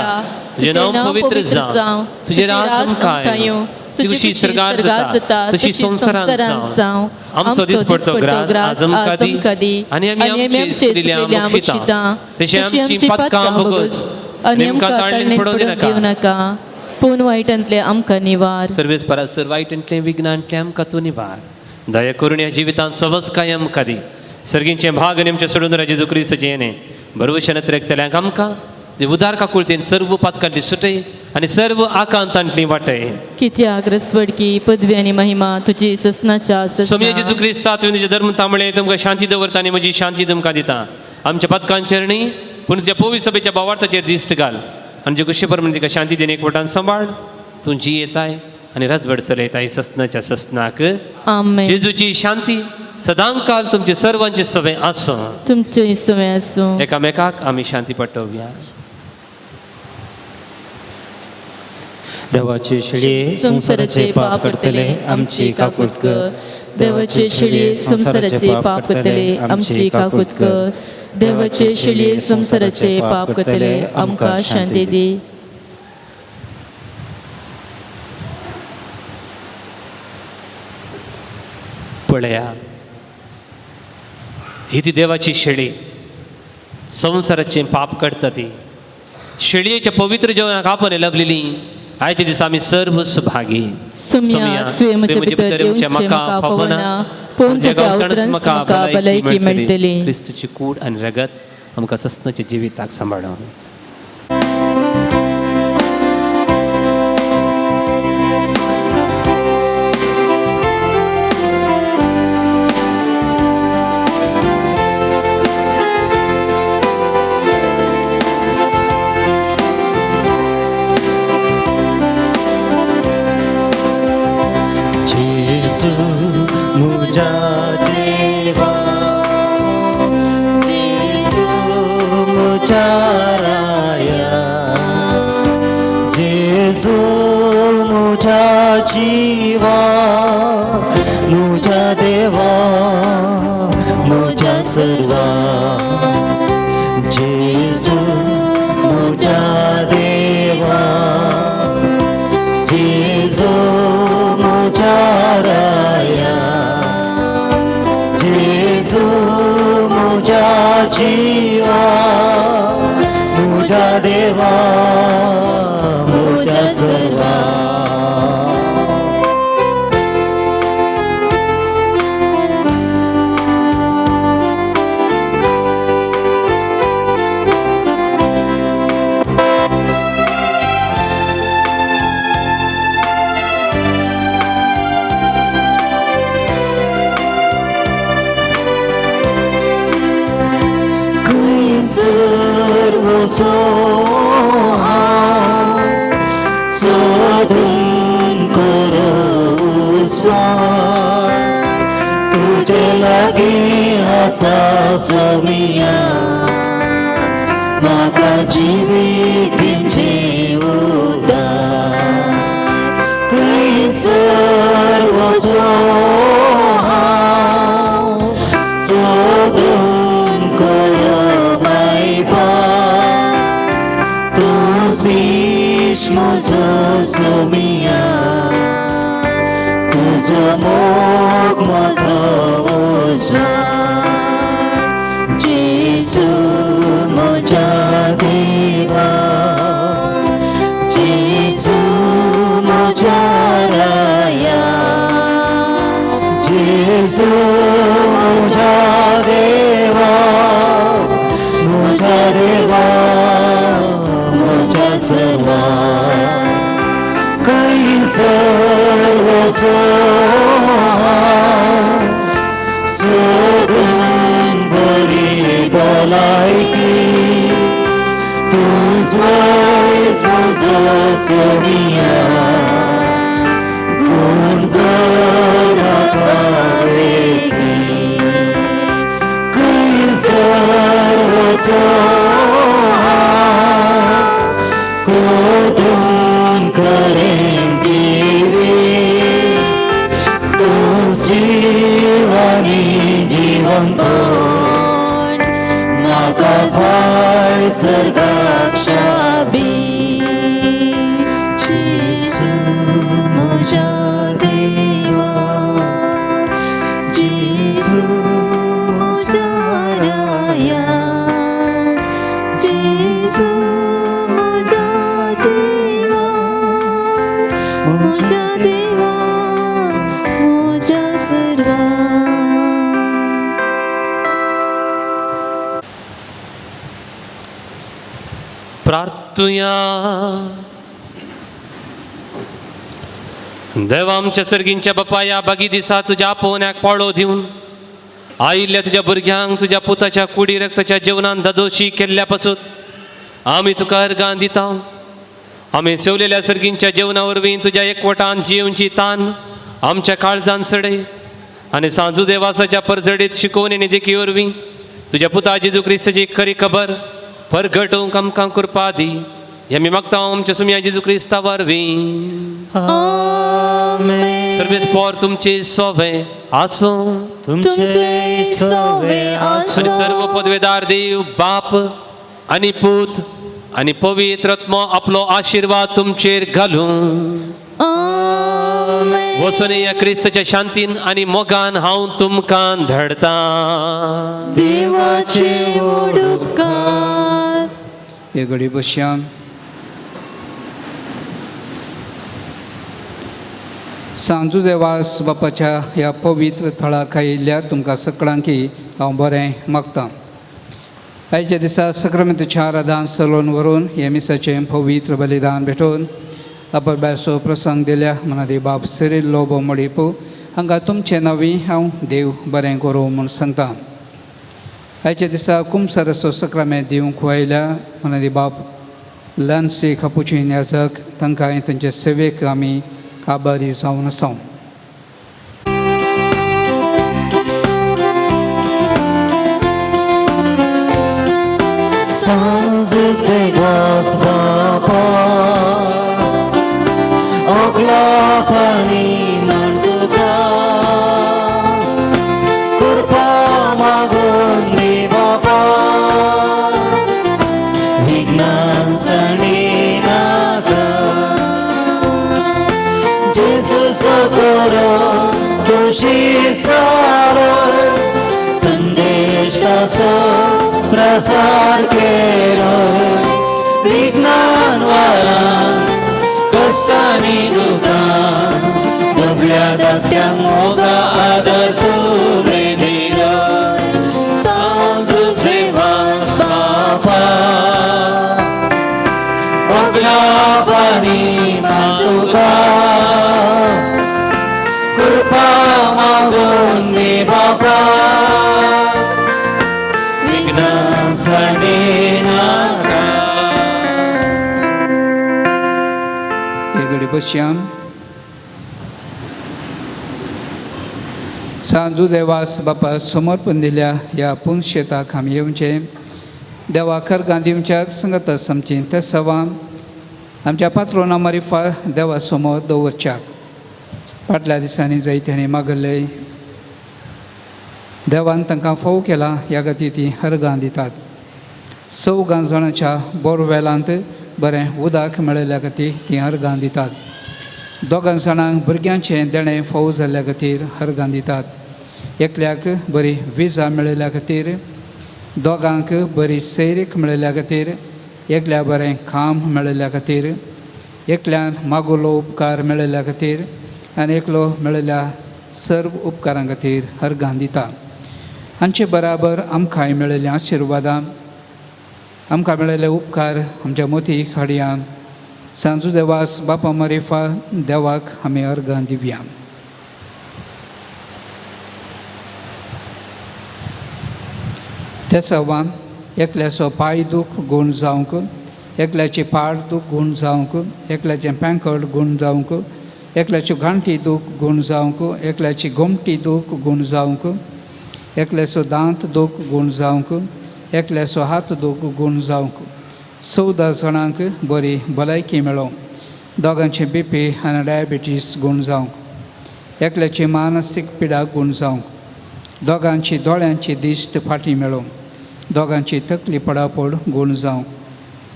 तुजें नांव पवित्र जावं, तुजें राज आमकां येवं, तुजी खुशी स्वर्गात जाता तशी संवसारांत जावं. आमचो दिसपडतो ग्रास आज आमकां दी आनी आमी आमची चुकिल्ल्या बक्षिता तशी आमची पातकां भोगोस आनी आमकां ताळणेन पडोवं दिनाका, पूण वायटांतलें आमकां निवार. सर्वेस परासर वायटांतलें विघ्नांतलें आमकां तूं निवार. दया करून ह्या जिवितांत सवस आमकां दी. सर्गींचें भाग आनी आमच्या सोडून जेजू क्रिस्ताचें येणें बरोवशें नत्रेकतल्यांक आमकां ते उदार काकुळतेन सर्व पातकांतली सुटय आनी सर्व आकांतांतली वाटय. कित्याक रसवडकी पदवी आनी महिमा तुजी ससनाच्या सोमया जेजू ससना. क्रिस्ता तुवें तुज्या धर्म तांबळे तुमकां शांती दवरता आनी म्हजी शांती तुमकां दिता. आमच्या पातकांचेर न्ही पूण तुज्या पवित्र सभेच्या भावार्थाचेर दिश्ट घाल आनी जे कुशे प्रमाण तिका शांती दिवन एकवटान सांबाळ. तूं जी येताय आनी रजबड चलयताय ससनाच्या ससनाक. आमेन. जेजूची शांती सदांकाल तुमचे सर्वांचे सवे आसूं. तुमचे सवे आसूं. एकामेकाक आमी शांती पटोवया. देवाचे शेळये संवसाराचे पाप करतले आमची काकूत कर. देवाचे शेळये संवसाराचे पाप करतले आमची काकूत कर. देवाचे शेळये संवसाराचे पाप करतले आमकां शांती दी. पळया ही ती देवाची शेळी संवसाराचें पाप करता ती. शेळयेच्या पवित्र जेवणाक आपण लभलेली आयच्या दिसा आमी सर्व सुभागी. सुम्या तुवें म्हजे भितर येवचें म्हाका फावना, पूण तुज्या उतरान म्हाका भलायकी मेळटली. क्रिस्तूची कूड आनी रगत आमकां सस्नाच्या जिविताक सांबाळून. जेजू म्हज्या देवा, जेजू म्हज्या राया, जेजू म्हज्या जिवा, म्हज्या देवा, म्हज्या सर्वा. जेजू म्हज्या देवा, जेजू म्हज्या राया. मुझ्या जिवा मुझ्या देवा मुझ्या सर्वा. सर्वसो सोदून कर उस्वान तुझे लागीं आसा सोमिया म्हाका जिवीत दिवचें उदार खंय सर्वसो सोदून कर म्हजो सोमिया तुजो मोग म्हजो उजवाड जेजू म्हज्या देवा जेजू म्हज्या राया जेजू म्हज्या देवा म्हज्या देवा म्हज्या सर्वा खंय सर्वसो सोदून बरी भलायकी तूंच वयस म्हजो सोमिया गुण कर म्हाका वेगळी खंय सर्वसो सोदून करें जिवीत तूं जीव आनी जिवनपण म्हाका जाय सर्गाक शाबी जेजू म्हज्या देवा जेजू म्हज्या राया जेजू म्हज्या जिवा म्हज्या देवा म्हज्या सर्वा. प्रार्थुया. देवा आमच्या सर्गींच्या बापा ह्या बागी दिसा तुज्या आपोवण्याक पाळो दिवन आयिल्ल्या तुज्या भुरग्यांक तुज्या पुताच्या कुडी रक्ताच्या जेवणान दादोशी केल्ल्या पासून आमी तुका अर्गां दिता. आमी सेवलेल्या सर्गींच्या जेवणा वरवीं तुज्या एकवटान जिवची तान आमच्या काळजान सडय आनी सांजू देवासाच्या परजडीत शिकोवणी आनी देखी वरवीं तुज्या पुता जेजू क्रिस्ताची खरी खबर परगटोवंक आमकां कृपा दी. हे आमी मागता आमच्या सुमया जेजू क्रिस्ता वरवीं. सर्वेच पोर तुमचे सोवे आसूं तुमचे सोवे आनी सर्व पदवेदार देव बाप आनी पूत आनी पवित्र आत्मो आपलो आशिर्वाद तुमचेर घालूं. वचून ह्या क्रिस्ताच्या शांतीन आनी मोगान हांव तुमकां धाडटा. देवाचे उपकार. हे घडी बसया. सांजू देवास बापाच्या ह्या पवित्र थळाक आयिल्ल्या तुमकां सगळ्यांकी हांव बरें मागतां. आयच्या दिसा सक्रामेंताच्या आराधन सलोन व्हरून हे मिसाचें पवित्र बलिदान भेटोवन अपरबायसो प्रसंग दिल्या मनादी बाब सिरील लोबो मडिपू हांगा तुमचें नवी हांव देव बरें करूं म्हूण सांगता. आयच्या दिसा कुमसरसो सक्रामेंत दिवंक वयल्या मनादी बाब लॅन्सी कापुचीन याजक तांकां तांचे सेवेक आमी आभारी जावन आसा. सांजचे वास बापा ओगला पाणी म्हण तुका कृपा मागून दी बापा विघ्नान सणी नाका जेजू सोकोरो तुळशी सारो संदेश मोगाचो प्रसार केलो विज्ञान वारां कश्टांनी दुकान दुबळ्या धाकट्यांक मोगा आदार तुवें दिलो सांजुजे वास बापा वगडापानी तुका कृपा मागून दी बापा विघ्नां सांडे नाका. हे घडी बसया. सांजू देवास बापा समर्पण दिल्या ह्या पुनशेताक आमी येवचें. देवा खरगां दिवच्याक संगत आमची तेसावां आमच्या पात्रोना मारिफा देवा समोर दवरच्याक. फाटल्या दिसांनी जायत्यांनी मागल्ले, देवान तांकां फोव केला, ह्या खातीर ती हरगां दितात. चवगां जाणांच्या बोरवेलांत बरें उदक मेळिल्ल्या खातीर ती हरगां दितात. दोगां जाणांक भुरग्यांचें देणें फोव जाल्ल्या खातीर हरगां दितात. एकल्याक बरी विजा मेळिल्ल्या खातीर, दोगांक बरी सैरीक मेळिल्ल्या खातीर, एकल्या बरें काम मेळिल्ल्या खातीर, एकल्यान मागुलो उपकार मेळिल्ल्या खातीर आनी एकलो मेळिल्ल्या सर्व उपकारां खातीर हरगां दिता. हांचे बराबर आमकांय मेळिल्ले आशिर्वादां, आमकां मेळिल्ले उपकार आमच्या मोती हाडया. सांजू देवास बापा मारिफा देवाक आमी अर्गां दिवया. तेसावां एकल्याचो पांय दूख गूण जावंक, एकल्याची पाड दूख गूण जावंक, एकल्याचें पेंकट गूण जावंक, एकल्याची घांटी दूख गूण जावंक, एकल्याची गोमटी दूख गूण जावंक, एकल्याचो दांत दूख गूण जावंक, एकल्याचो हात दूख गूण जावंक. 14 जाणांक बरी भलायकी मेळोंक. दोगांचे बीपी आनी डायबिटीस गूण जावंक. एकल्याची मानसीक पिडा गूण जावंक. दोगांची दोळ्यांची दिश्ट फाटी मेळोंक. दोगांची तकली पडापड गूण जावंक.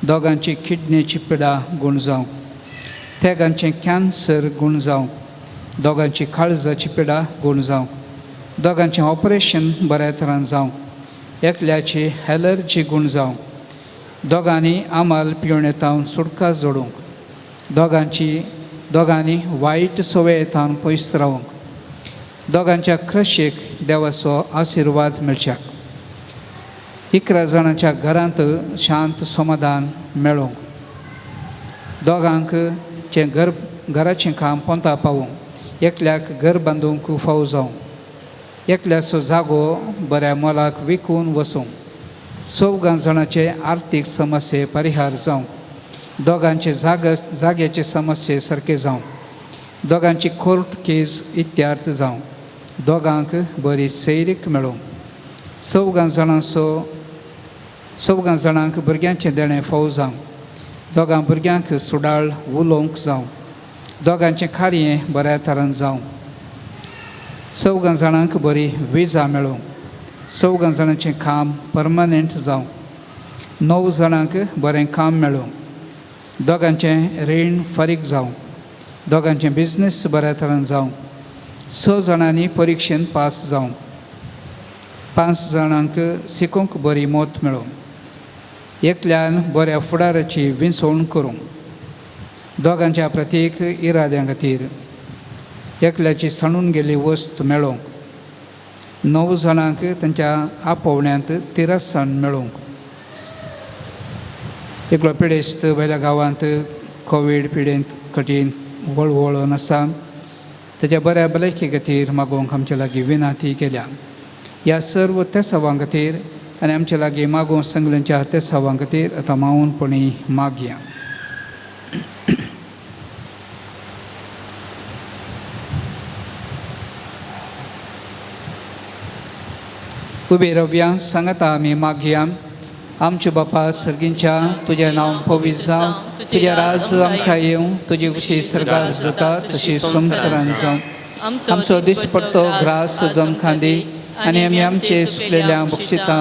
दोगांची किडनीची पिडा गूण जावंक. तेगांचें कॅन्सर गूण जावंक. दोगांची काळजाची पिडा गूण जावंक. दोगांचें ऑपरेशन बऱ्या तरान जावंक. एकल्याची एलर्जी गूण जावंक. दोगांनी आमाल पिवणे तावन सुटका जोडूंक. दोगांनी वायट संवये तावन पयस रावूंक. दोगांच्या क्रशेक देवाचो आशिर्वाद मेळच्याक. 11 जाणांच्या घरांत शांत समाधान मेळोंक. दोगांक चें घर घराचें काम पोंता पावूंक. एकल्याक घर बांदूंक फाव जावंक. एकल्याचो जागो बऱ्या मोलाक विकून वसूंक. चवगां जाणांचे आर्थीक समस्ये परिहार जावंक. दोगांचे जाग्याचे समस्ये सारके जावंक. दोगांची कोर्ट केस इत्यार्थ जावंक. दोगांक बरी सैरीक मेळोंक. 4 जाणांक भुरग्यांचें देणें फाव जावंक. दोगां भुरग्यांक सुडाळ उलोवंक जावंक. दोगांचें कार्य बऱ्या तरान जावंक. 4 जाणांक बरी विजा मेळोंक. 4 जाणांचें काम परमनंट जावंक. 9 जाणांक बरें काम मेळोंक. दोगांचें रीण फारीक जावंक. दोगांचें बिजनेस बऱ्या तरान जावंक. 6 जाणांनी परिक्षेन पास जावंक. 5 जाणांक शिकूंक बरी मत मेळोंक. एकल्यान बऱ्या फुडाराची विंचवण करूंक. दोगांच्या प्रत्येक इराद्यां खातीर. एकल्याची सांडून गेल्ली वस्त मेळोंक. 9 जाणांक तांच्या आपोवण्यांत तिरसाण मेळोंक. एकलो पिडेस्त वयल्या गांवांत कोवीड पिडेंत कठीण वळवळून आसा, ताच्या बऱ्या भलायकी खातीर मागोवंक आमच्या लागीं विनंती केल्या. ह्या सर्व तेसावां खातीर आनी आमच्या लागीं मागोवंक संगल्यांच्या तेसावां खातीर आतां मावनपणी मागया. उबे रव्या सांगता आमी मागया. आमच्या बापा सर्गींच्या, तुजें नांव पवित्र जावं, तुजें राज आमकां येवं, तुजी खुशी सर्गार जाता तशी संवसारान जावं. आमचो दिसपट्टो ग्रास आमकां दी आनी आमी आमचे सुकलेल्या बक्षिता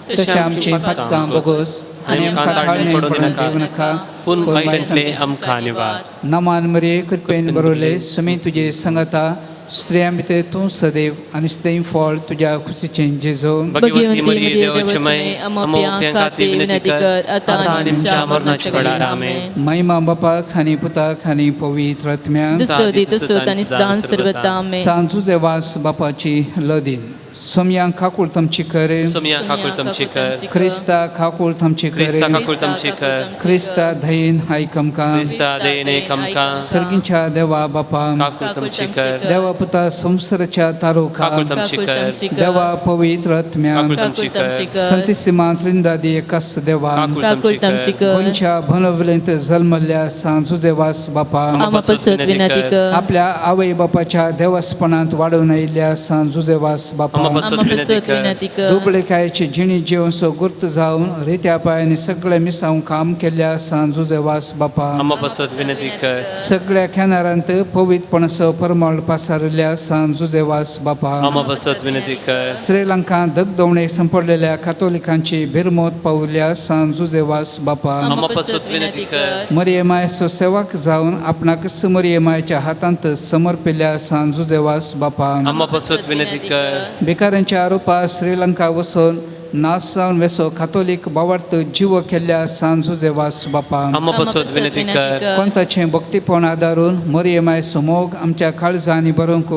तशें आमची पातकां बोगोस आनी आमकां ताळणे पडून दिवं नाका, पूण वायटांतले आमकां निवार. नमान मरिये, कृपेन भरवले, सुमी तुजे संगता. स्त्रियां भितर तूं सदैव आनी सदैव फळ तुज्या खुशीचें जेजो। भगवती मरिये देवाची माय, आम्हा पाप्यां खातीर विनंती कर, आतां आनी आमच्या मरणाच्या वेळार। आमेन। महिमा बापाक आनी पुताक आनी पवित्र आत्म्याक। दुसो दी तसोत आनी सदां सर्वता। आमेन। सांजुजे वास बापाची लदीन। सोमया काकूळ तमची कर। सोमया काकूळ तमची कर। क्रिस्ता काकूळ तमची कर। क्रिस्ता काकूळ तमची कर। क्रिस्ता दयेन आयक आमकां। क्रिस्ता दयेन आयक आमकां। सर्गींच्या देवा बापा। काकूळ तमची कर। देवा पुता संवसाराच्या तारुखा। काकूळ तमची कर। देवा पवित्र आत्म्या। काकूळ तमची कर। संतिसिमा त्रिंदादी एकास देवा। काकूळ तमची कर। गोंयच्या बनवलेंत जल्मल्ल्या सांजुजे वास बापा। आम्हा पासत विनंती कर। आपल्या आवय बापाच्या देवस्पणांत वाडोवन आयिल्ल्या सांजुजे वास बापा। आम्हा पासत आम्हा विनंती पासत कर। विनंती कर। दुबळेकायची जिणी जेवन सो गुर्त जावन रित्या पायांनी सगळे मिसांव काम केल्ल्या सांजुजे वास बापा। आम्हा पासत विनंती कर। सगळ्या खेनारांत पवित्रपणाचो परमळ पासारिल्ल्या सांजुजे वास बापा। आम्हा पासत विनंती कर। श्रीलंका दगदवणेक संपडलेल्या कातोलिकांची भिरमोत पावल्या सांजुजे वास बापा। आम्हा पासत विनंती कर। मरियमायचो सेवक जावन आपणाकच मरियमायच्या हातांत समर्पिल्ल्या सांजुजे वास बापा। आम्हा पासत विनंती कर। भिकाऱ्यांच्या आरोपात श्रीलंका वचून नाश जावन वेसो कातोलीक बावार्थ जीव केल्ल्या सांजुजे वास बापा। आम्हा पासत विनंती कर। कोणताचें भक्तीपण आदारून मरियमायचो मोग आमच्या काळजांनी बरोवंक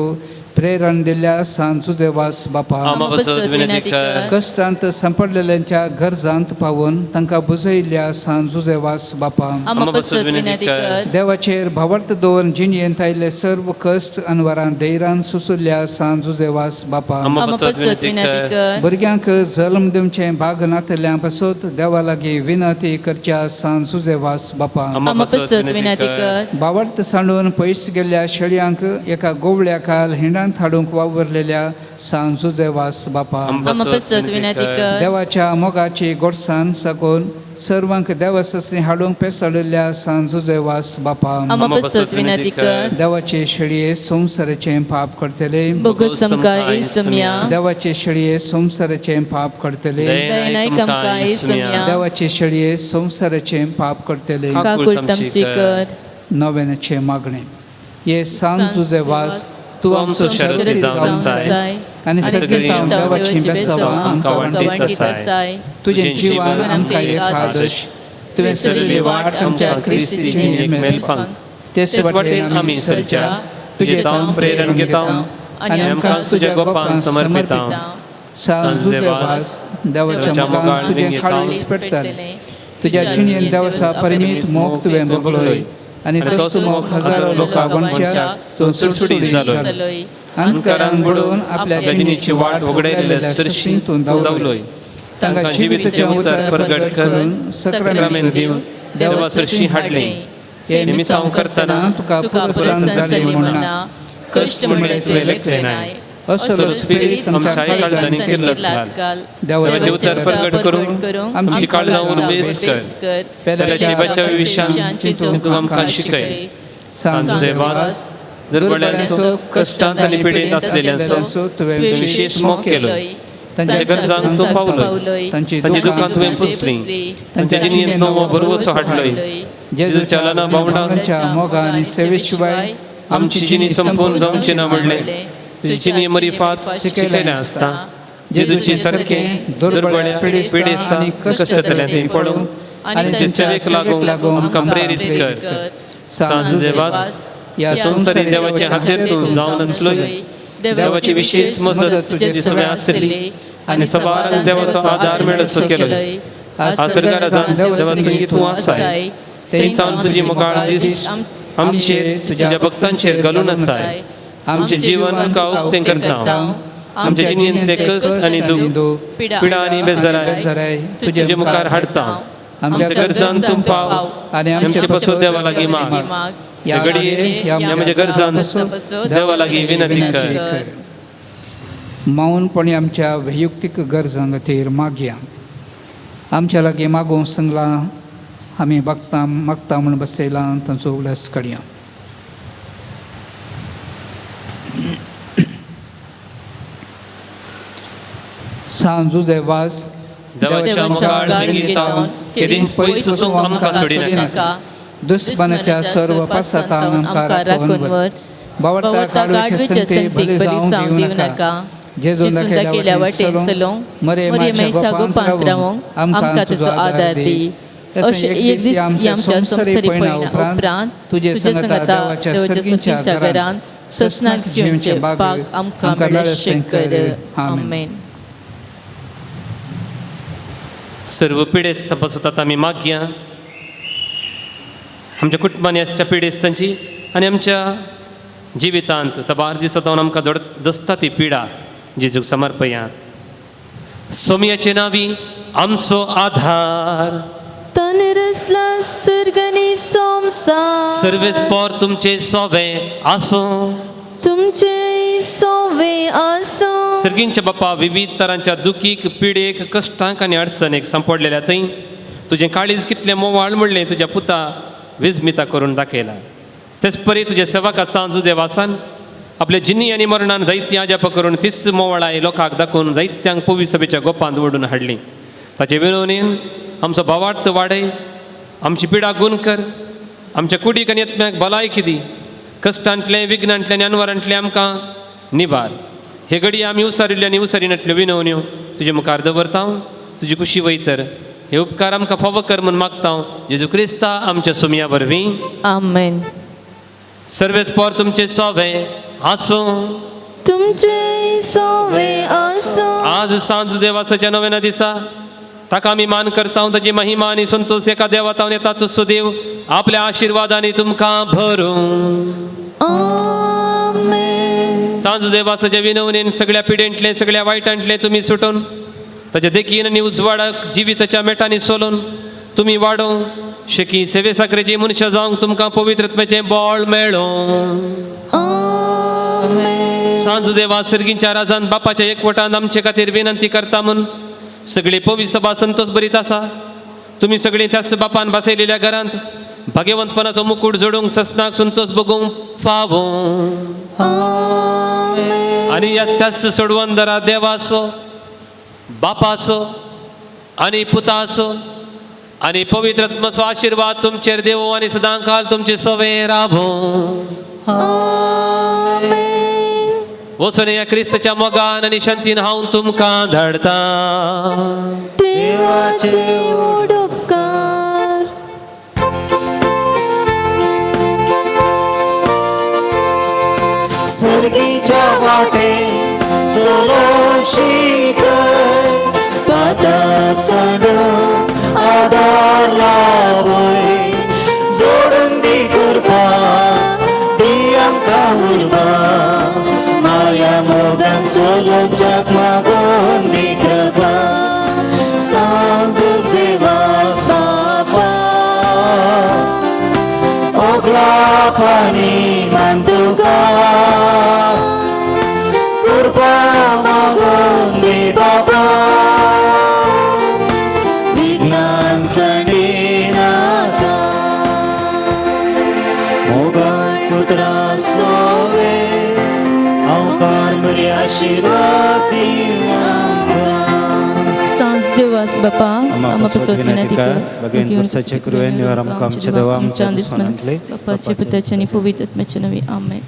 प्रेरण दिल्ल्या सांजुजे वास बापा। आम्हा पासत विनंती कर। कश्टांत सांपडलेल्यांच्या गरजांत पावून तांकां बुजयिल्ल्या सांजुजे वास बापा। आम्हा पासत विनंती कर। देवाचेर भावार्थ दवरून जिणयेंत आयिल्ले सर्व कश्ट अनवरान धैर्यान सुसुल्ल्या सांजुजे वास बापा। आम्हा आम्हा पासत पासत विनंती विनंती कर। कर। भुरग्यांक जल्म दिवचें भाग नातल्या पासत देवा लागीं विनंती करच्या सांजुजे वास बापा। आम्हा आम्हा पासत पासत विनंती विनंती कर। कर। भावार्थ सांडून पयस गेल्ल्या शेळयांक एका गोवळ्या खाल हिंडांत हाडूंक वावरलेल्या सांजुजे वास बापा। आम्हा आम्हा पासत पासत विनंती विनंती कर। कर। देवाच्या मोगाची गोडसान साकून सर्वांक देवाससी हाडूंक पेसाडिल्ल्या सांजुजे वास बापा। आम्हा पासत विनंती कर। देवाचे शेळये संवसाराचें पाप करतले। बोगस आमकां इसम्या। देवाचे शेळये संवसाराचें पाप करतले। दयेन आयक आमकां इसम्या। देवाचे शेळये संवसाराचें पाप करतले। काकूळ तमची कर। नव्याचे मागणे। हे सांजुजे वास तूं आमचो शरती जावन आसाय आनी सगळीं तावन देवाचीं बेसावां आमकां वांटीत आसाय। तुजें जीवन आमकां एक आदर्श। तुवें चलिल्ली वाट आमच्या क्रिस्ती जिणेक मेलफांक। तेच वाटेन आमी सरच्या तुजें तावन प्रेरण घेता आनी आमकां तुज्या गोपान समर्पिता। सांजुजे वास देवाच्या मोगान तुजें काळीज पेटतालें। तुज्या जिणेन देवाचा परिमीत मोग तुवें भोगलोय आनी तोच मोग हजारो लोकां वणच्या तूं सुडसुडीत जालो। अंधकारान बुडोवन आपल्या जिणेची वाट उगडायलेल्या सरशी तूं धांवलोय। तांकां जिविताचें उतर प्रगट करून सक्रामेंत दिवन देवा सरशी हाडले। हे मिसांव करतना तुका पुरस्कार जाले म्हणना कश्ट म्हणले तुवें लेखले नाय। असलो स्पिरीत आमच्या काळजांनी किल्लत घाल। देवाचें उतर प्रगट करून आमची काळजां उर्बेस्त कर। पेल्याच्या जिवाच्या विशान चिंतूंक आमकां शिकय। सांजुजे वास दुर्बळ्यांचो कश्टांत आनी पिडेंत आसलेल्यांचो तुवें विशेष मोग केलो। तांच्या गरजांक तूं पावलोय। तांची तांची दुखां तुवें पुसलीं। तांच्या जिणेंत नवो भरवसो हाडलोय। जेजूच्या ल्हाना भावंडांच्या मोगा आनी सेवे शिवाय आमची जिणी संपूर्ण जावची ना म्हणलें। तुजी जिणी मरिफात शिकयलें आसता। जेजूचे सारके दुर्बळ्या पिडेस्त आनी कश्टतल्यांत पडून आनी तांचे सेवेक लागूंक आमकां प्रेरीत कर। सांजुजे वास ह्या संवसारी देवाच्या हातेर तूं जावन आसलोय। देवाची विशेष मजत तुजे सगळें आसली आनी सबारांक देवाचो आदार मेळसो केलोय। आज सर्गाराजान देवा संगी तूं आसाय। थंय तावन तुजी मोगाळ दीस आमचेर तुज्या भक्तांचेर घालून आसाय। आमचें जीवन तुका उक्तें करता। आमचे जिणेंतले कश्ट आनी दूख पिडा आनी बेजाराय तुजे मुखार हाडता। आमच्या गरजान तूं पाव आनी आमचे पासत देवा लागीं माग। ह्या घडये ह्या म्हज्या गरजान देवा लागीं विनंती कर। मौनपणी आमच्या वैयक्तीक गरजां खातीर मागया। आमच्या लागीं मागूंक सांगलां आमी मागता मागता म्हूण बसयलां तांचो उगडास काडया। सांजुजे वास देवाच्या मोगाळ वेंगेंत केदींच पयस वचूंक आमकां सोडिनाका। दुस्मानाच्या सर्व पासांत आमकां राखून व्हर। बावडता काडवेच्या संगतीक बरी जावंक दिवं नाका. जेजून दाखयल्या वाटेन चलोवंक मरियमाच्या गोपांत रावोंक आमकां तुजो आदार दी. अशें एक दीस आमच्या संवसारी पयणा उपरांत तुजे संगता देवाच्या सर्गीच्या घरान ससनाक जिवचे बाग आमकां मेळशें कर. आमेन. सर्व पिडेस्त बसतात आमी मागया आमच्या कुटुंबांनी आसच्या पिडेस्तांची आनी आमच्या जिवितांत सबार दिसत आमकां जोड दसता ती पिडा जेजूक समर्पया. सोमयाचे नावी आमचो आधार तन रसला सर्गनी संसार सर्वेस पोर तुमचे सोवे आसूं तुमचे सोवे आसूं. सर्गींच्या बापा विविध तरांच्या दुखीक पिडेक कश्टांक आनी अडचणेक सांपडलेल्या थंय तुजें काळीज कितलें मोवाळ म्हणलें तुज्या पुता विजमिता करून दाखयला. तेच परी तुज्या सेवका सांजू देवासान आपले जिन्नी आनी मरणान दैत्य अजाप करून तीच मोवाळाय लोकांक दाखोवन दैत्यांक पवी सभेच्या गोपांत ओडून हाडली. ताचे विनवणेन आमचो भावार्थ वाडय, आमची पिडा गुण कर, आमच्या कुडीक आनी यत्म्याक भलायकी दी, कश्टांतलें विघ्नांतलें आनी अनवरांतलें आमकां निवार. हे घडी आमी उसारिल्ले आनी उसारिनातल्यो विनवण्यो तुजे मुखार दवरता, तुजी कुशी वयतर हे उपकार आमकां फावो कर म्हूण मागता जेजू क्रिस्ता आमच्या सुमया वरवीं. आमेन. सर्वेच पोर तुमचे सोवे आसूं तुमचे सोवे आसूं. आज सांज देवाच्या नव्या दिसा ताका आमी मान करता, ताजी महिमा आनी संतोष एका देवातावन येता तो सुदेव आपल्या आशिर्वादांनी तुमकां भरूं. आमेन. सांज देवाच्या विनवणेन सगळ्या पिडेंतले सगळ्या वायटांतले तुमी सुटून ताच्या देखीन आनी उजवाडाक जिविताच्या मेटांनी सोलून तुमी वाडोवं शेकी सेवे साकरेची मनशां जावंक तुमकां पवित्रत्म्याचें बळ मेळों. आमेन. सांज देवा सर्गींच्या राजान बापाच्या एकवटान आमचे खातीर विनंती करता म्हूण सगळी पवी सभा संतोष बरीत आसा. तुमी सगळीं त्याच बापान बसयलेल्या घरांत भाग्यवंतपणाचो मुकूट जोडूंक ससनाक संतोष बगूंक फावो. आनी ह्या त्याच सोडवंदरा देवाचो बापाचो आनी पुताचो आनी पवित्र आत्माचो आशिर्वाद तुमचेर देवो आनी सदांकाल तुमचे सवे रावो. वचून ह्या क्रिस्ताच्या मोगान आनी शांतीन हांव तुमकां धाडटा. देवाचे व्हड उपकार. सर्गीच्या वाटे चलोवंक शिकय, पाताचो आदार लावय, जोडून दी कृपा दी आमकां उर्बा, माया मोगान चलोवच्याक मागून दी कृपा. सांज देवास बापा ओगलापानी मान तुका, कृपा मागून दी बापा, विज्ञान सणिनाका. मोगान पुत्रा सोवे अवकार मरे आशिर्वाद दी आमकां. सांज देवास बापा आम्हा पासत विनंती कर, भगवान पुरसाचे कृपेन निवार आमकां आमच्या देवा आमच्या दुस्मनांतले बापाचे पुताचे आनी पवित्र आत्म्याचे नांवी. आमेन.